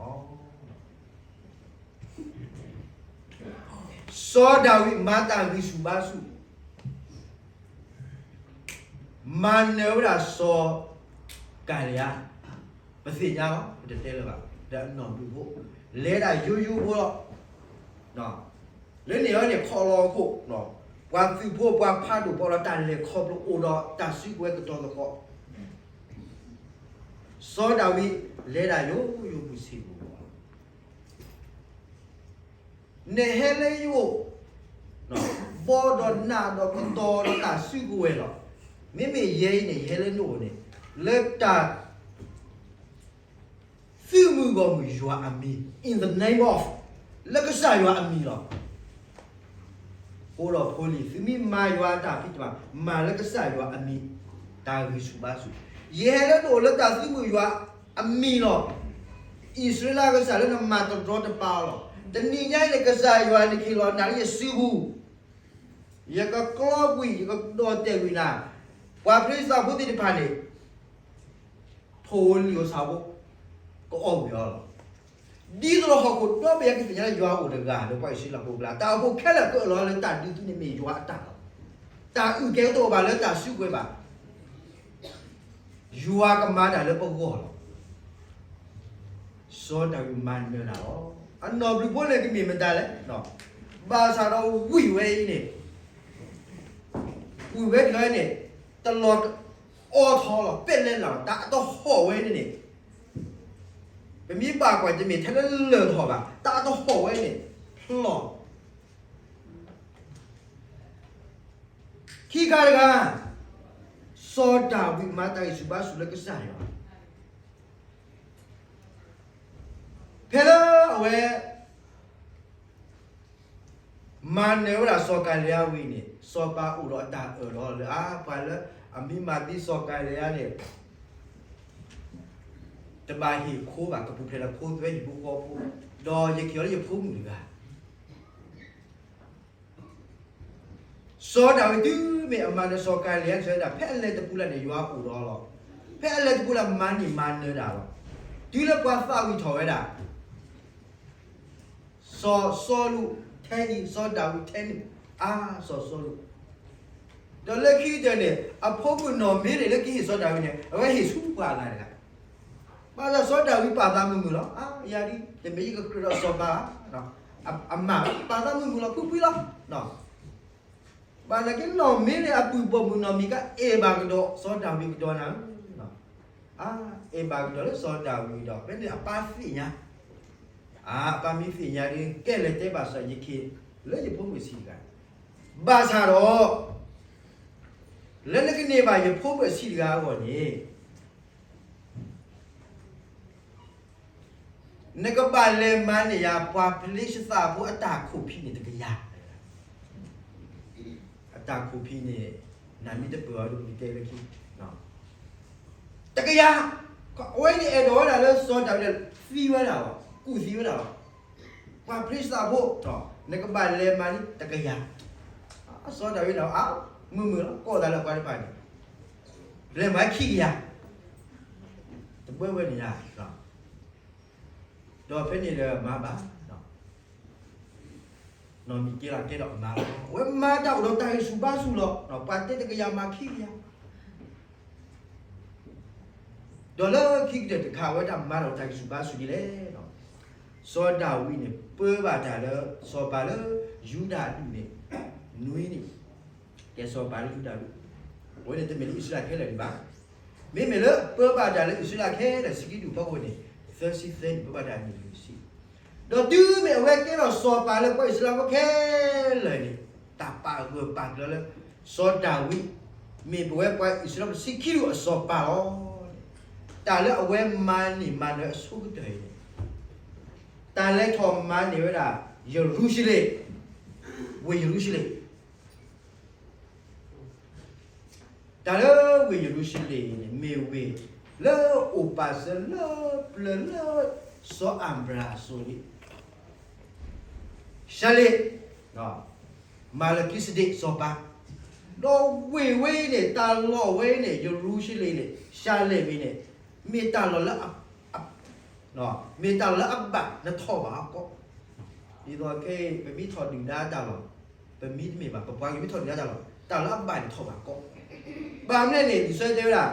စီၤဒၤဝံးမၤတၢ်ဂံၢ်ဆူၣ်ဘါဆူၣ်, မၤနၢၤဝဲဒၣ်စီၤကၤလံယါ, ပသ့ၣ်ညါလီၤ, ပတတဲလၢၤဘၣ်, ဒီးအနီၢ်ဘျုးဖိ, လဲၤဒၣ်ယိယိဖိလီၤ. လၢန့ၣ်အန့ၣ်ခီလီၤအခိၣ်, ပှၤသုးဖိပှၤဖးဒိၣ်ပှၤလီၤတၢ်လဲၤခီဖျိအိၣ်ဒီးတၢ်စုကဝဲၤကတီၤသကိး, စီၤဒၤဝံးလဲၤဒၣ်ယိယိပူၤဆံးပူၤလီၤ. နဟဲလၢယအိၣ်, ဘီဒီးနးဒီးကတီၤဒီးတၢ်စုကဝဲၤလီၤ. မ့မ့ၢ်ယဲအံၤန့ၣ် ယဟဲလၢနအိၣ်န့ၣ်, လၢတၢ် သုးမုၢ်ဂီၢ်မုၢ်ယွၤအမံၤ, in the name of, လၢကစၢ်ယွၤအမံၤလီၤ. ဖိဒီးဖိလံၤ, သုမ့ၢ်မၤယွၤအတၢ်ဖံးတၢ်မၤ, မၤလၢကစၢ်ယွၤအမံၤ, တၢ်ဂံၢ်ဆူၣ်ဘါဆူၣ်. ယဟဲလၢနအိၣ်လၢတၢ်သုးမုၢ်ယွၤအမံၤလီၤ. အံၣ်စရ့လးကစၢ်လၢနမၤတရီတပါအီၤလီၤ. တနံၤညါအံၤန့ၣ် ကစၢ်ယွၤနခ့ၣ်လီၤနၤလၢယစုပူၤ, ယကကျီကွံာ် ယကဒီၣ်တဲာ်ကွံာ်နၤ, ပှၤဖလ့ၡသးဖိသ့ၣ်တဖၣ်န့ၣ် ဖိလံၤဧိၤဆၣ်ဖိ ကအီၣ်ဝံၤအီၤလီၤ. ဒ်သိးဒီးဟီၣ်ခိၣ်ဒီဘ့ၣ်အကသ့ၣ်ညါလၢယွၤအိၣ်တဂၤလၢပှၤအံၣ်စရ့လးဖိအကျါ, တၢ်အိၣ်ဖှိၣ်ခဲလၢာ်ကအၢၣ်လီၤလၢတၢ်ဒုးသုန့ၣ်မ့ၢ်ယွၤအတၢ်လီၤ. တၢ်အုၣ်က့ၤတအိၣ်ဘၣ်လၢတၢ်စုကဝဲၤဘၣ်. ယွၤကမၤတၢ်လၢပဂီၢ်လီၤ. စီၤဒၤဝံးမၤနၢၤတၢ်လီၤ. အနီၢ်ဘျုးဖိန့ၣ်ကမ့ၢ်မတၤလဲၣ်, ဘၣ်ဆၣ်ဒီးဝံၢ်ဝဲအံၤန့ၣ်, ဝံၢ်ဝဲတဂၤန့ၣ် တလီၤအီထီလီၤ, ပဲၣ်လဲလၢ်လီၤ, တၢ်အတဟီၣ်ဝဲန့ၣ်န့ၣ်, ပမ့ၢ်ဘၣ်ကွၢ် တမ့ၢ်ထဲလၢလၢၢ်ထီၣ်ဘၣ်, တၢ်အတဟီၣ်ဝဲန့ၣ် ဖျီၣ် ခံခါတခါ, စီၤဒၤဝံးမၤတၢ်ဂံၢ်ဆူၣ်ဘါဆူၣ်လၢကစၢ်ယွၤ, ဖဲလၢအဝဲ မၤနၢၤဝဲဒၣ်စီၤကၤလံယါဝံၤန့ၣ်, စီၤပၤအိၣ်ဒီးအတၢ်အၢၣ်လီၤလၢ အါ ပှၤလၢအမ့ၢ်မၤသံစီၤကၤလံယါန့ၣ် တဘၣ်ဟ့ၣ်ခိဘၣ်, ကပူၤဖျဲးဒီးခိသွဲဟံၣ်ဖိဃီဖိ, ဒီးယက့ၤအီၤလၢယဖိမုၣ်တဂၤ. စီၤဒၤဝံးတုၤမ့ၢ်အမၤနၢၤစီၤကၤလံယါတဂၤဒၣ် ဖဲအလဲၤတပူၤလၢ်န့ၣ် ယွၤအိၣ်ဒီးအီၤလီၤ. ဖဲအလဲၤတပူၤလၢ်မၤန့ၢ်မၤနၢၤတၢ်လီၤ. တုၤလၢပှၤသးဝံၣ်ထီၣ်ဝဲဒၣ် စီၤစီလူးထဲနံၤ, စီၤဒၤဝံးထဲနံၤ, အါ စီၤစီလူး, ဒီးလၢခံကတၢၢ်န့ၣ် အဖိမုၣ်နီၢ်မ့လ့ၣ်လၢကဟ့ၣ်စီၤဒၤဝံးန့ၣ် အဝဲဟ့ၣ်ဆူပှၤအဂၤတဂၤ. ဘၣ်ဆၣ်စီၤဒၤဝံးပာ်သးမုာ်မုာ်လီၤ. အါ ယၤဒ် တမ့ၢ်ယကကြၢးဒီးစီၤပၤဘၣ်, အမၤပာ်သးမုာ်မုာ်လီၤ ဖှံဖှံလီၤ. ဘၣ်နာ်က့နီၢ်မ့လ့ၣ်အပုၢ်ပိာ်မုၣ်နီၢ်မံက အဲၣ်ဘၣ်ကဒီးစီၤဒၤဝံးကဒီးနၤဧၢ, အါ အဲၣ်ဘၣ်ကဒီးလၢစီၤဒၤဝံးဒီး ဖဲန့ၣ်အပၢ်သ့ၣ်ညါ, အါ အပၢ်မ့ၢ်သ့ၣ်ညါဒီး ကဲလဲၤတဲဘၣ်စီၤယခ့လၢယဖိမုၣ်ဆံးတဂၤ, ဘၣ်ဆၣ်ဒီး လၢနကန့ၢ်ဘၣ်ယဖိမုၣ်ဆံးတဂၤအဂီၢ်န့ၣ် နကဘၣ်လဲၤမၤန့ၢ်ယၤ ပှၤဖလ့ၡသးဖိအတၢ်ခိၣ်ဖံးန့ၣ်တကယၤ, အတၢ်ခိၣ်ဖံးန့ၣ် နမ့ၢ်တပၢၢ်အီၤဒီး ပကတဲလၢခံ တကယၤ, အဝဲန့ၣ်အဲၣ်ဒိးဝဲဒၣ်လၢစီၤဒၤဝံးဒီး သံဝဲဒၣ်လီၤ, ကူၣ်သံဝဲဒၣ်လီၤ, ပှၤဖလ့ၡသးဖိ, နကဘၣ်လဲၤမၤန့ၢ်တကယၤ, စီၤဒၤဝံးဒီး အါ မုာ်မုာ်လီၤ ကိးသးလၢပှၤတဖၣ်န့ၣ် လဲၤမၤခံကယၤ, တဘၢဝဲန့ၣ်ညါ, ဒီးဖဲန့ၣ်ဒီးမၤဘၣ်, နီၢ်မံကဲလးကဲဒီးအမါလီၤ, အဝဲမၤတၢ်အိၣ်ဒီးတၢ်ဂံၢ်ဆူၣ်ဘါဆူၣ်လီၤ, ပှၤတဲတကယၤမၤခံကယၤ ဒီးလၢခံကတၢၢ်တခါ အဝဲဒၣ်မၤဒီးတၢ်ဂံၢ်ဆူၣ်ဘါဆူၣ်ဒ်လဲၣ်, စီၤဒၤဝံးန့ၣ် ပၢဘၣ်တၢ်လၢ စီၤပၤလၢယူဒၤအဒူၣ်န့ၣ် နွံနံၣ်, ကဲစီၤပၤလၢယူဒၤအဒူၣ်, အဝဲန့ၣ်တမ့ၢ်လၢအံၣ်စရ့လးခဲလၢာ်ဒံးဘၣ်, မ့မ့ၢ်လၢပၢဘၣ်တၢ်လၢအံၣ်စရ့လးခဲလၢာ် ဆံးက့ဒူၣ်ဖီခိၣ်န့ၣ် သၢဆံသၢနံၣ် ပၢဘၣ်တၢ်အနံၣ်လွံၢ်ဆံ ဒီးတုၤမ့ၢ်အဝဲကဲထီၣ်စီၤပၤလၢပှၤအံၣ်စရ့လးဖိခဲလၢာ်န့ၣ်, တၢ်ပာ်ဂၢၢ်ပာ်ကျၢၤလၢ စီၤဒၤဝံး မ့ၢ်ပဝဲပှၤအံၣ်စရ့လးဖိဆံခံဒူၣ်အစီၤပၤလီၤ. တၢ်လၢအဝဲမၤန့ၢ်မၤနၢၤအဆိကတၢၢ်အံၤန့ၣ်, တၢ်လဲၤထီၣ်မၤန့ၢ်ဝဲဒၣ် ယရူၤၡလ့ၣ်, ဝ့ၢ်ယရူၤၡလ့ၣ် တၢ်လၢဝ့ၢ်ယရူၤၡလ့ၣ်န့ၣ် မ့ၢ်ဝ့ၢ်လၢအိၣ်ပာ်စၢၤလၢပျၢၤလၢ စီၤအၤဘြၤဟၣ်အစိၤလံ. ၡၤလ့း, မၤလကံစဒ့းစီၤပၤ, ဒီးဝ့ၢ်ဝဲအံၤန့ၣ် တၢ်လီၢ်ဝဲအံၤန့ၣ် ယရူၤၡလ့ၣ်န့ၣ် ၡၤလ့းဝဲန့ၣ် မ့ၢ်တၢ်လီၢ်လၢ မ့ၢ်တၢ်လီၢ်လၢအဘၣ်နထီၣ်ဘၣ်အကီၢ်, ဒ်သိးခဲအံၤ ပမ့ၢ်ထီၣ်ဒုၣ်ဒါတၢ်လီၢ်, ပမ့ၢ်တမ့ၢ်ဘၣ် ပပှၤကမ့ၢ်ထီၣ်ဒုၣ်ဒါတၢ်လီၢ် တၢ်လၢအဘၣ်န့ၣ်ထီၣ်ဘၣ်အကီၢ်, ဘၣ်မနုၤလဲၣ်န့ၣ် လံာ်စီဆှံတဲဝဲဒၣ်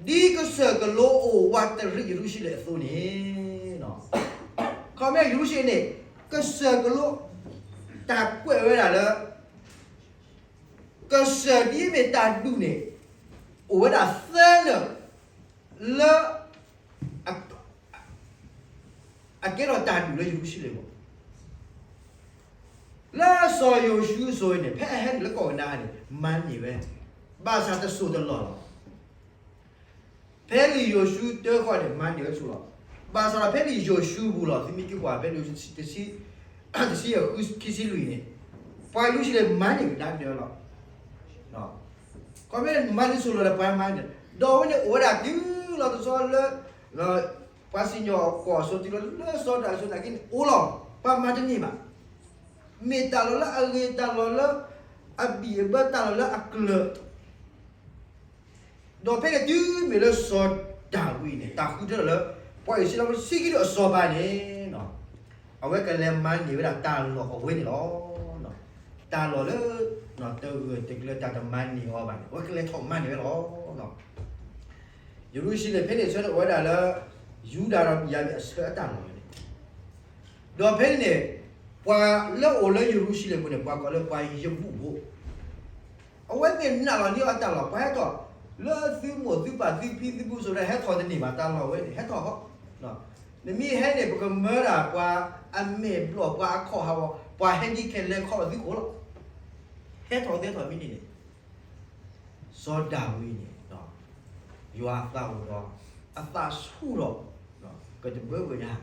ဒ်ကစၢၢ်ကလိအိၣ်ဝးတရံးယရူၤၡလ့ၣ်အသိးန့ၣ်, ခီမ့ၢ်ယရူၤၡလ့ၣ်န့ၣ် ကစၢၢ်ကလိ တၢ်ကွဲးဝဲဒၣ်လၢ ကစၢၢ်ဒ်အမ့ၢ်တၢ်ဒူၣ်န့ၣ် အိၣ်ဝဲဒၣ်သၢနၢၤ လၢ အကဲထီၣ်တၢ်ဒူၣ်လၢယရူၤၡလ့ၣ်အဂီၢ်, လၢစီၤယိၤၡူအစိၤန့ၣ် ဖဲအဟဲနုာ်လၢကီၢ်ကနၤအၣ်န့ၣ် မၤန့ၢ်ဝဲ, ဘၣ်ဆၣ်တစိၢ်တလီၢ်လီၤ. ဖဲလံာ်ယိၤၡူတၢဃီန့ၣ် မၤန့ၢ်ဝဲတစိၢ်လီၤ. ဘၣ်ဆၣ်ဒီးဖဲလံာ်ယိၤၡူပူၤလီၤ သုမ့ၢ်က့ၤကွၢ်ဖဲလံာ်ယိၤၡူ တဆံယဲၢ် ခံဆံလွံၢ်န့ၣ် ပှၤယရူၤၡလ့ၣ်မၤန့ၢ်ကဒါက့ၤဝဲလီၤ. ခီမ့ၢ်မၤန့ၢ်တစိၢ်လီၤဒီးပှၤမၤန့ၢ်, ဒီးအဝဲန့ၣ်အိၣ်ဝဲဒၣ်တုၤလီၤတဆီလၢ ပှၤစံၣ်ညီၣ်ကွီၢ်အစိၤတုၤလီၤလၢစီၤဒၤဝံးအစိၤနာ်က့န့ၣ် အိၣ်လီၤ, ပှၤမၤတန့ၢ်ဘၣ်. မ့ၢ်တၢ်လီၢ်လၢအဂ့ၤ တၢ်လီၢ်လၢအဘံၣ်အဘၢ တၢ်လီၢ်လၢအကျၢၤ ဒီးဖဲန့ၣ်တုၤမ့ၢ်လၢစီၤဒၤဝံးန့ၣ် တၢ်ဃုထၢထီၣ်လၢ ပှၤအံၣ်စရ့လးဖိဆံခံဒူၣ်အစီၤပၤန့ၣ်, အဝဲကလဲၤမၤန့ၢ်ဝဲဒၣ်တၢ်လီၢ်အဝဲန့ၣ်လီၤ. တၢ်လီၢ်လၢ တဂၢၢ်တကျၢၤ တၢ်တမၤန့ၢ်အီၤဘၣ်န့ၣ် အဝဲကလဲၤထီၣ်မၤန့ၢ်ဝဲလီၤ. ယရူၤၡလ့ၣ်ဖဲန့ၣ် ဆၢန့ၣ်အိၣ်ဝဲဒၣ်လၢ ယူဒၤဒီးဘ့ၣ်ယၤမံၣ်အဆၢအတၢ်လီၢ်ဝဲန့ၣ်, ဒီးဖဲန့ၣ်န့ၣ် ပှၤလၢအိၣ်လၢယရူၤၡလ့ၣ်ပူၤန့ၣ် ပှၤကိးလၢပှၤယဘူၣ်ဖိ အဝဲသ့ၣ်နာ်လီၤန့ၢ်အတၢ်လီၢ် ပှၤဟဲထီၣ်လၢသုမိၢ်သုပၢ်သုဖံသုဖုအစိၤဒီး ဟဲထီၣ်တန့ၢ်ဘၣ် တၢ်လီၢ်ဝဲန့ၣ် ဟဲထီၣ်ဃီ, နမ့ၢ်ဟဲန့ၣ် ပကမၢဒၣ်ပှၤအမဲာ်ဘျီၣ် ပှၤအခီၣ်ဟးဂီၤ ပှၤဟဲဒ်ခဲလၢာ်ခီၣ်လၢသုခိၣ်လီၤ. ဟဲထီၣ်သဲထီၣ်မ့ၢ်န့ၣ်န့ၣ် စီၤဒၤဝံးန့ၣ် ယွၤအသးအိၣ်ဒီး အသးဆူၣ်ထီၣ် ကတဘၢဝဲဒၣ်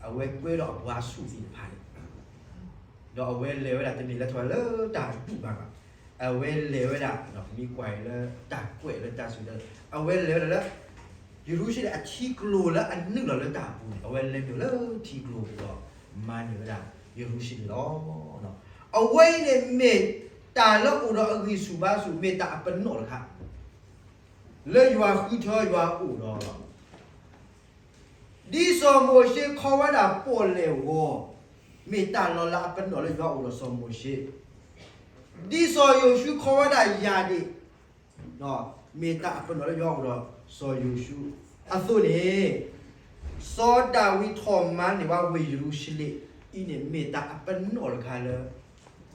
အဝဲကွဲဒီးအပှၤဆူၣ်သ့ၣ်တဖၣ်န့ၣ် ဒီးအဝဲလဲၤဝဲဒၣ်တမ့ၢ်လၢထီၣ်လၢတၢ်ဒူၣ်ဘၣ်ဘၣ်, အဝဲလဲၤဝဲဒၣ် ပမ့ၢ်ကွၢ်အံၤလၢတၢ်ကွဲးလၢတၢ်စူၤဒီး အဝဲလဲၤဝဲဒၣ်လၢ ယရူၤၡလ့ၣ်အထံကျိၤလၢအနုာ်လီၤလၢတၢ်ပူၤန့ၣ် အဝဲလဲၤနုာ်လၢထံကျိၤပူၤဒီး မၤန့ၢ်ဝဲဒၣ်ယရူၤၡလ့ၣ်လီၤ. အဝဲအံၤန့ၣ်မ့ၢ်တၢ်လၢအိၣ်ဒီးအဂံၢ်ဆူၣ်ဘါဆူၣ် မ့ၢ်တၢ်အပနီၣ်တခါ လၢယွၤဃုထၢယွၤအိၣ်ဒီး ဒ်စီၤမိၤၡ့ခီဝဲဒၣ်ပီၣ်လဲၣ်ဂီၤ, မ့ၢ်တၢ်လီၢ်လၢအပနီၣ်လၢယွၤအိၣ်ဒီးစီၤမိၤၡ့, ဒ်စီၤယိၤၡူခီဝဲဒၣ်ယၤဒ့ၣ်, မ့ၢ်တၢ်အပနီၣ်လၢယွၤအိၣ်ဒီးစီၤယိၤၡူအသိးန့ၣ်, စီၤဒၤဝံးထီၣ်မၤန့ၢ်ဝဲဝ့ၢ်ယရူၤၡလ့ၣ်အံၤန့ၣ် မ့ၢ်တၢ်အပနီၣ်တခါလၢ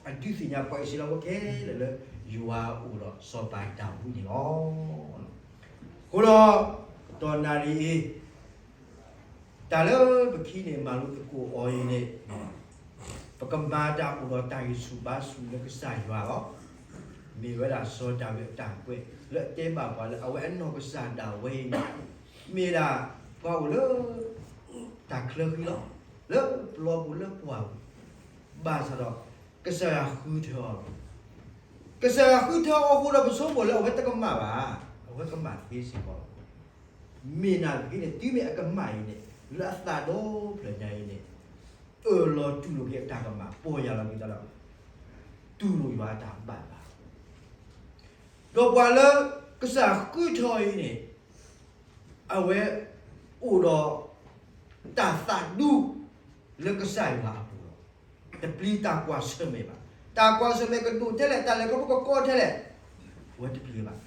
အဒုးသ့ၣ်ညါပှၤအံၣ်စရ့လးဖိခဲလၢာ်လၢ ယွၤအိၣ်ဒီးစီၤပၤဒၤဝံးန့ၣ်လီၤ. အဃိဒီး တနံၤအံၤ တၢ်လၢပခံန့ၣ် မၤလိသကိးအီၤအံၤန့ၣ် ပကမၤတၢ်အိၣ်ဒီးတၢ်ဂံၢ်ဆူၣ်ဘါဆူၣ်လၢကစၢ်ယွၤလီၤ. မ့ၢ်ဝဲဒၣ်စီၤဒၤဝံးအတၢ်ကွဲး လၢအတဲဘၣ်ပှၤလၢအဝဲအနီၢ်ကစၢ်ဒၣ်ဝဲအံၤန့ၣ် မ့ၢ်ဒၣ်ပှၤအိၣ်လၢ တၢ်ချၢဃံလီၤ. လၢပျီပူၤလၢပှၢ်ပူၤ ဘၣ်ဆၣ်ဒီး ကစၢ်ယွၤဃုထၢအီၤလီၤ. ကစၢ်ယွၤဃုထၢအီၤအဃိဒီး ပဆိကမိၣ်လၢအဝဲတကမၣ်ဘၣ်, အဝဲကမၣ်သ့စ့ၢ်ကီးလီၤ. မ့ၢ်နာ်သက့န့ၣ် တုၤမ့ၢ်အကမၣ်အံၤန့ၣ် လၢအသးဒီဖျၢၣ်ညါအံၤန့ၣ် အၢၣ်လီၤတူၢ်လိာ်က့ၤအတၢ်ကမၣ် ပီၢ်ယၢ်လီၤက့ၤသးဒီး တူၢ်လိာ်ယွၤအတၢ်ဘၣ်ဘၣ် ဒီးပှၤလၢကစၢ်ဃုထၢအီၤအံၤန့ၣ် အဝဲအိၣ်ဒီး တၢ်သးဒူ လၢကစၢ်ယွၤအပူၤလီၤ. တပျံၤတၢ်ကွၢ်ဆၢၣ်မဲာ်ဘၣ်. တၢ်ကွၢ်ဆၢၣ်မဲာ်ကဒိၣ်ထဲလဲၣ်, တၢ်လဲၤခီဖျိကကီထဲလဲၣ်, အဝဲတပျံၤဘၣ်.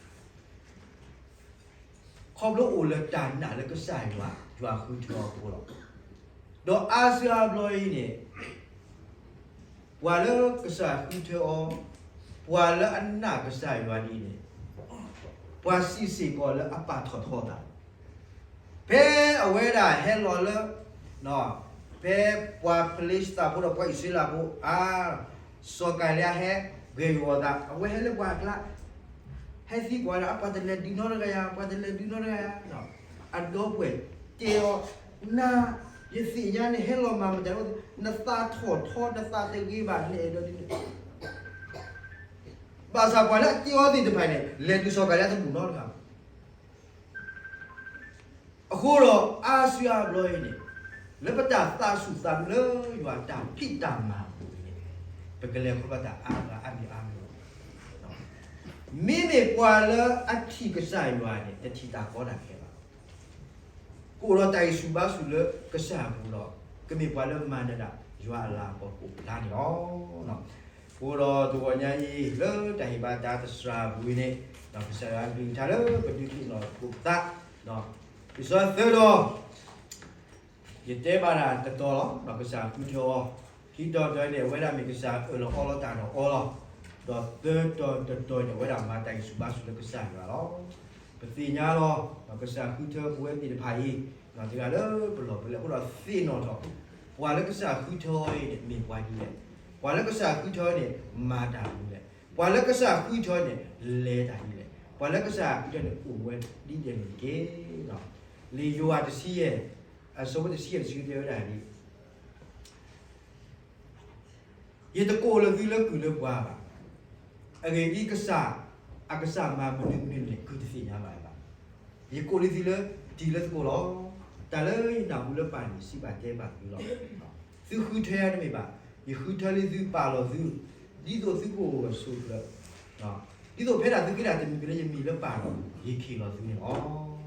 ခီဖျိအိၣ်လၢတၢ်နာ်လၢကစၢ်ယွၤ ယွၤဃုထၢအီၤအဃိလီၤ. ဒီးအါစုအါဘျီအံၤန့ၣ် ပှၤလၢကစၢ်ဃုထၢအီၤ, ပှၤလၢအနာ်ကစၢ်ယွၤဒ်အံၤန့ၣ် ပှၤစံးစ့ၢ်ကီးလၢအပာ်ထီၣ်ထီအသး ဖဲအဝဲဒၣ်ဟဲလီၤလၢ ဖဲပှၤဖလ့ၡသးဖိဒီးပှၤအံၣ်စရ့လးဖိအါ, စီၤကၤလံယါဟဲဂဲၤဂီၤအသး, အဝဲဟဲလၢပှၤအကျါ, ဟဲသံကွၢ်ဒၣ် ပှၤတလဲၤဒုးနီတဂၤယၤ, ပှၤတလဲၤဒုးနီတဂၤယၤ, အဒီပုၢ်ဝဲၢ်တဲအီၤ, နၤ, ယသ့ၣ်ညါနဟဲလီၤမၤမတၤ, နသးထီၣ်ထီ နသးတဂ့ၤဘၣ် နအဲၣ်ဒိးဒ်န့ၣ် ဘၣ်ဆၣ်ပှၤလၢအတဲအီၤသ့ၣ်တဖၣ်န့ၣ် လဲၤဒုးစီၤကၤလံယါတဘူၣ်နီတဂၤဘၣ်. အဃိဒီးအါစုအါဘျီအံၤန့ၣ် လၢပတၢ်သးဆူၣ်သးဘျုးလၢယွၤတၢ်ဖံးတၢ်မၤအပူၤန့ၣ်, ပကလဲၤခီဖျိတၢ်အါဂၤအါမံၤအါမံၤလီၤ. မ့မ့ၢ်ပှၤလၢအထံၣ်ကစၢ်ယွၤန့ၣ် တထံၣ်တၢ်ကီတၢ်ခဲဘၣ်. ကအိၣ်ဒီးတၢ်ဂံၢ်ဆူၣ်ဘါဆူၣ်လၢကစၢ်အပူၤဒီး ကမ့ၢ်ပှၤလၢမၤနၢၤဒၣ်ယွၤအလၤကပီၤကိးဖျါန့ၣ်လီၤ. အဃိဒီးတဂီၤညါအံၤ လၢတၢ်ဟ့ၣ်ဘါတၢ်သဆၣ်ပူၤအံၤန့ၣ်, ကစၢ်ယွၤအကလုၢ်ကထါလၢပဒုးသ့ၣ်နီၣ်သကိးပသး, လံာ်စီဆှံသၢဒီး ယတဲဘၣ်တၢ်တတီၤလီၤ. ဒီးကစၢ်ဃုထၢအီၤ, ခံတီၤတတီၤန့ၣ် အဝဲဒၣ်မ့ၢ်ကစၢ်အၢၣ်လီၤအီလီၤတၢ်ဒီးအီလီၤ. ဒီးသၢတီၤတတီၤန့ၣ် အဝဲဒၣ်မၤတၢ်ဂံၢ်ဆူၣ်ဘါဆူၣ်လၢကစၢ်ယွၤလီၤ. ပသ့ၣ်ညါလီၤ, ဒီးကစၢ်ဃုထၢပဝဲသ့ၣ်တဖၣ်အံၤ, တဂၤလၢပလီၢ်ပလၢၢ်အဃိဒီးသ့ၣ်နီၣ်ထီၣ်, ပှၤလၢကစၢ်ဃုထၢအီၤအံၤန့ၣ် မ့ၢ်ပှၤဒ်လဲၣ်. ပှၤလၢကစၢ်ဃုထၢအီၤန့ၣ် မၤတၢ်ဒ်လဲၣ်. ပှၤလၢကစၢ်ဃုထၢအီၤန့ၣ် လဲၤတၢ်ဒ်လဲၣ်. ပှၤလၢကစၢ်ဃုထၢန့ၣ် အိၣ်ဝဲဒ်လဲၣ်န့ၣ်တက့ၢ်. လံာ်ယိၤဟၣ်တဆံယဲၢ်, အဆၢဖိတဆံယဲၢ်တဆံတဲဝဲဒၣ်ဒ် ယတကိးလၢသုလၢကုၢ်လၢပှၤဘၣ်. အဂ့ၢ်ဒ်အံၤ, ကစၢ်, အကစၢ်မၤမနုၤမနုၤန့ၣ် ကုၢ်တသ့ၣ်ညါဘၣ်ဘၣ်. ယကိးလံသုလၢတံၤလၢသကိးလီၤ. တၢ်လၢယနၢ်ဟူလၢပၢ်န့ၣ် စံးဘၣ်တဲဘၣ်သုလီၤ. သုဃုထၢယၤတမ့ၢ်ဘၣ်. ယဃုထၢလံသုပာ်လီၤသု, ဒ်သိးသုကအိၣ်ဂၢၢ်ဆိးကျၢၤ, ဒ်သိးဖဲဒၣ်သုဃ့တၢ်တမံၤမံၤလၢယမံၤလၢပၢ်ဒီး ယဟ့ၣ်ခ့ၣ်လီၤသုန့ၣ်လီၤ.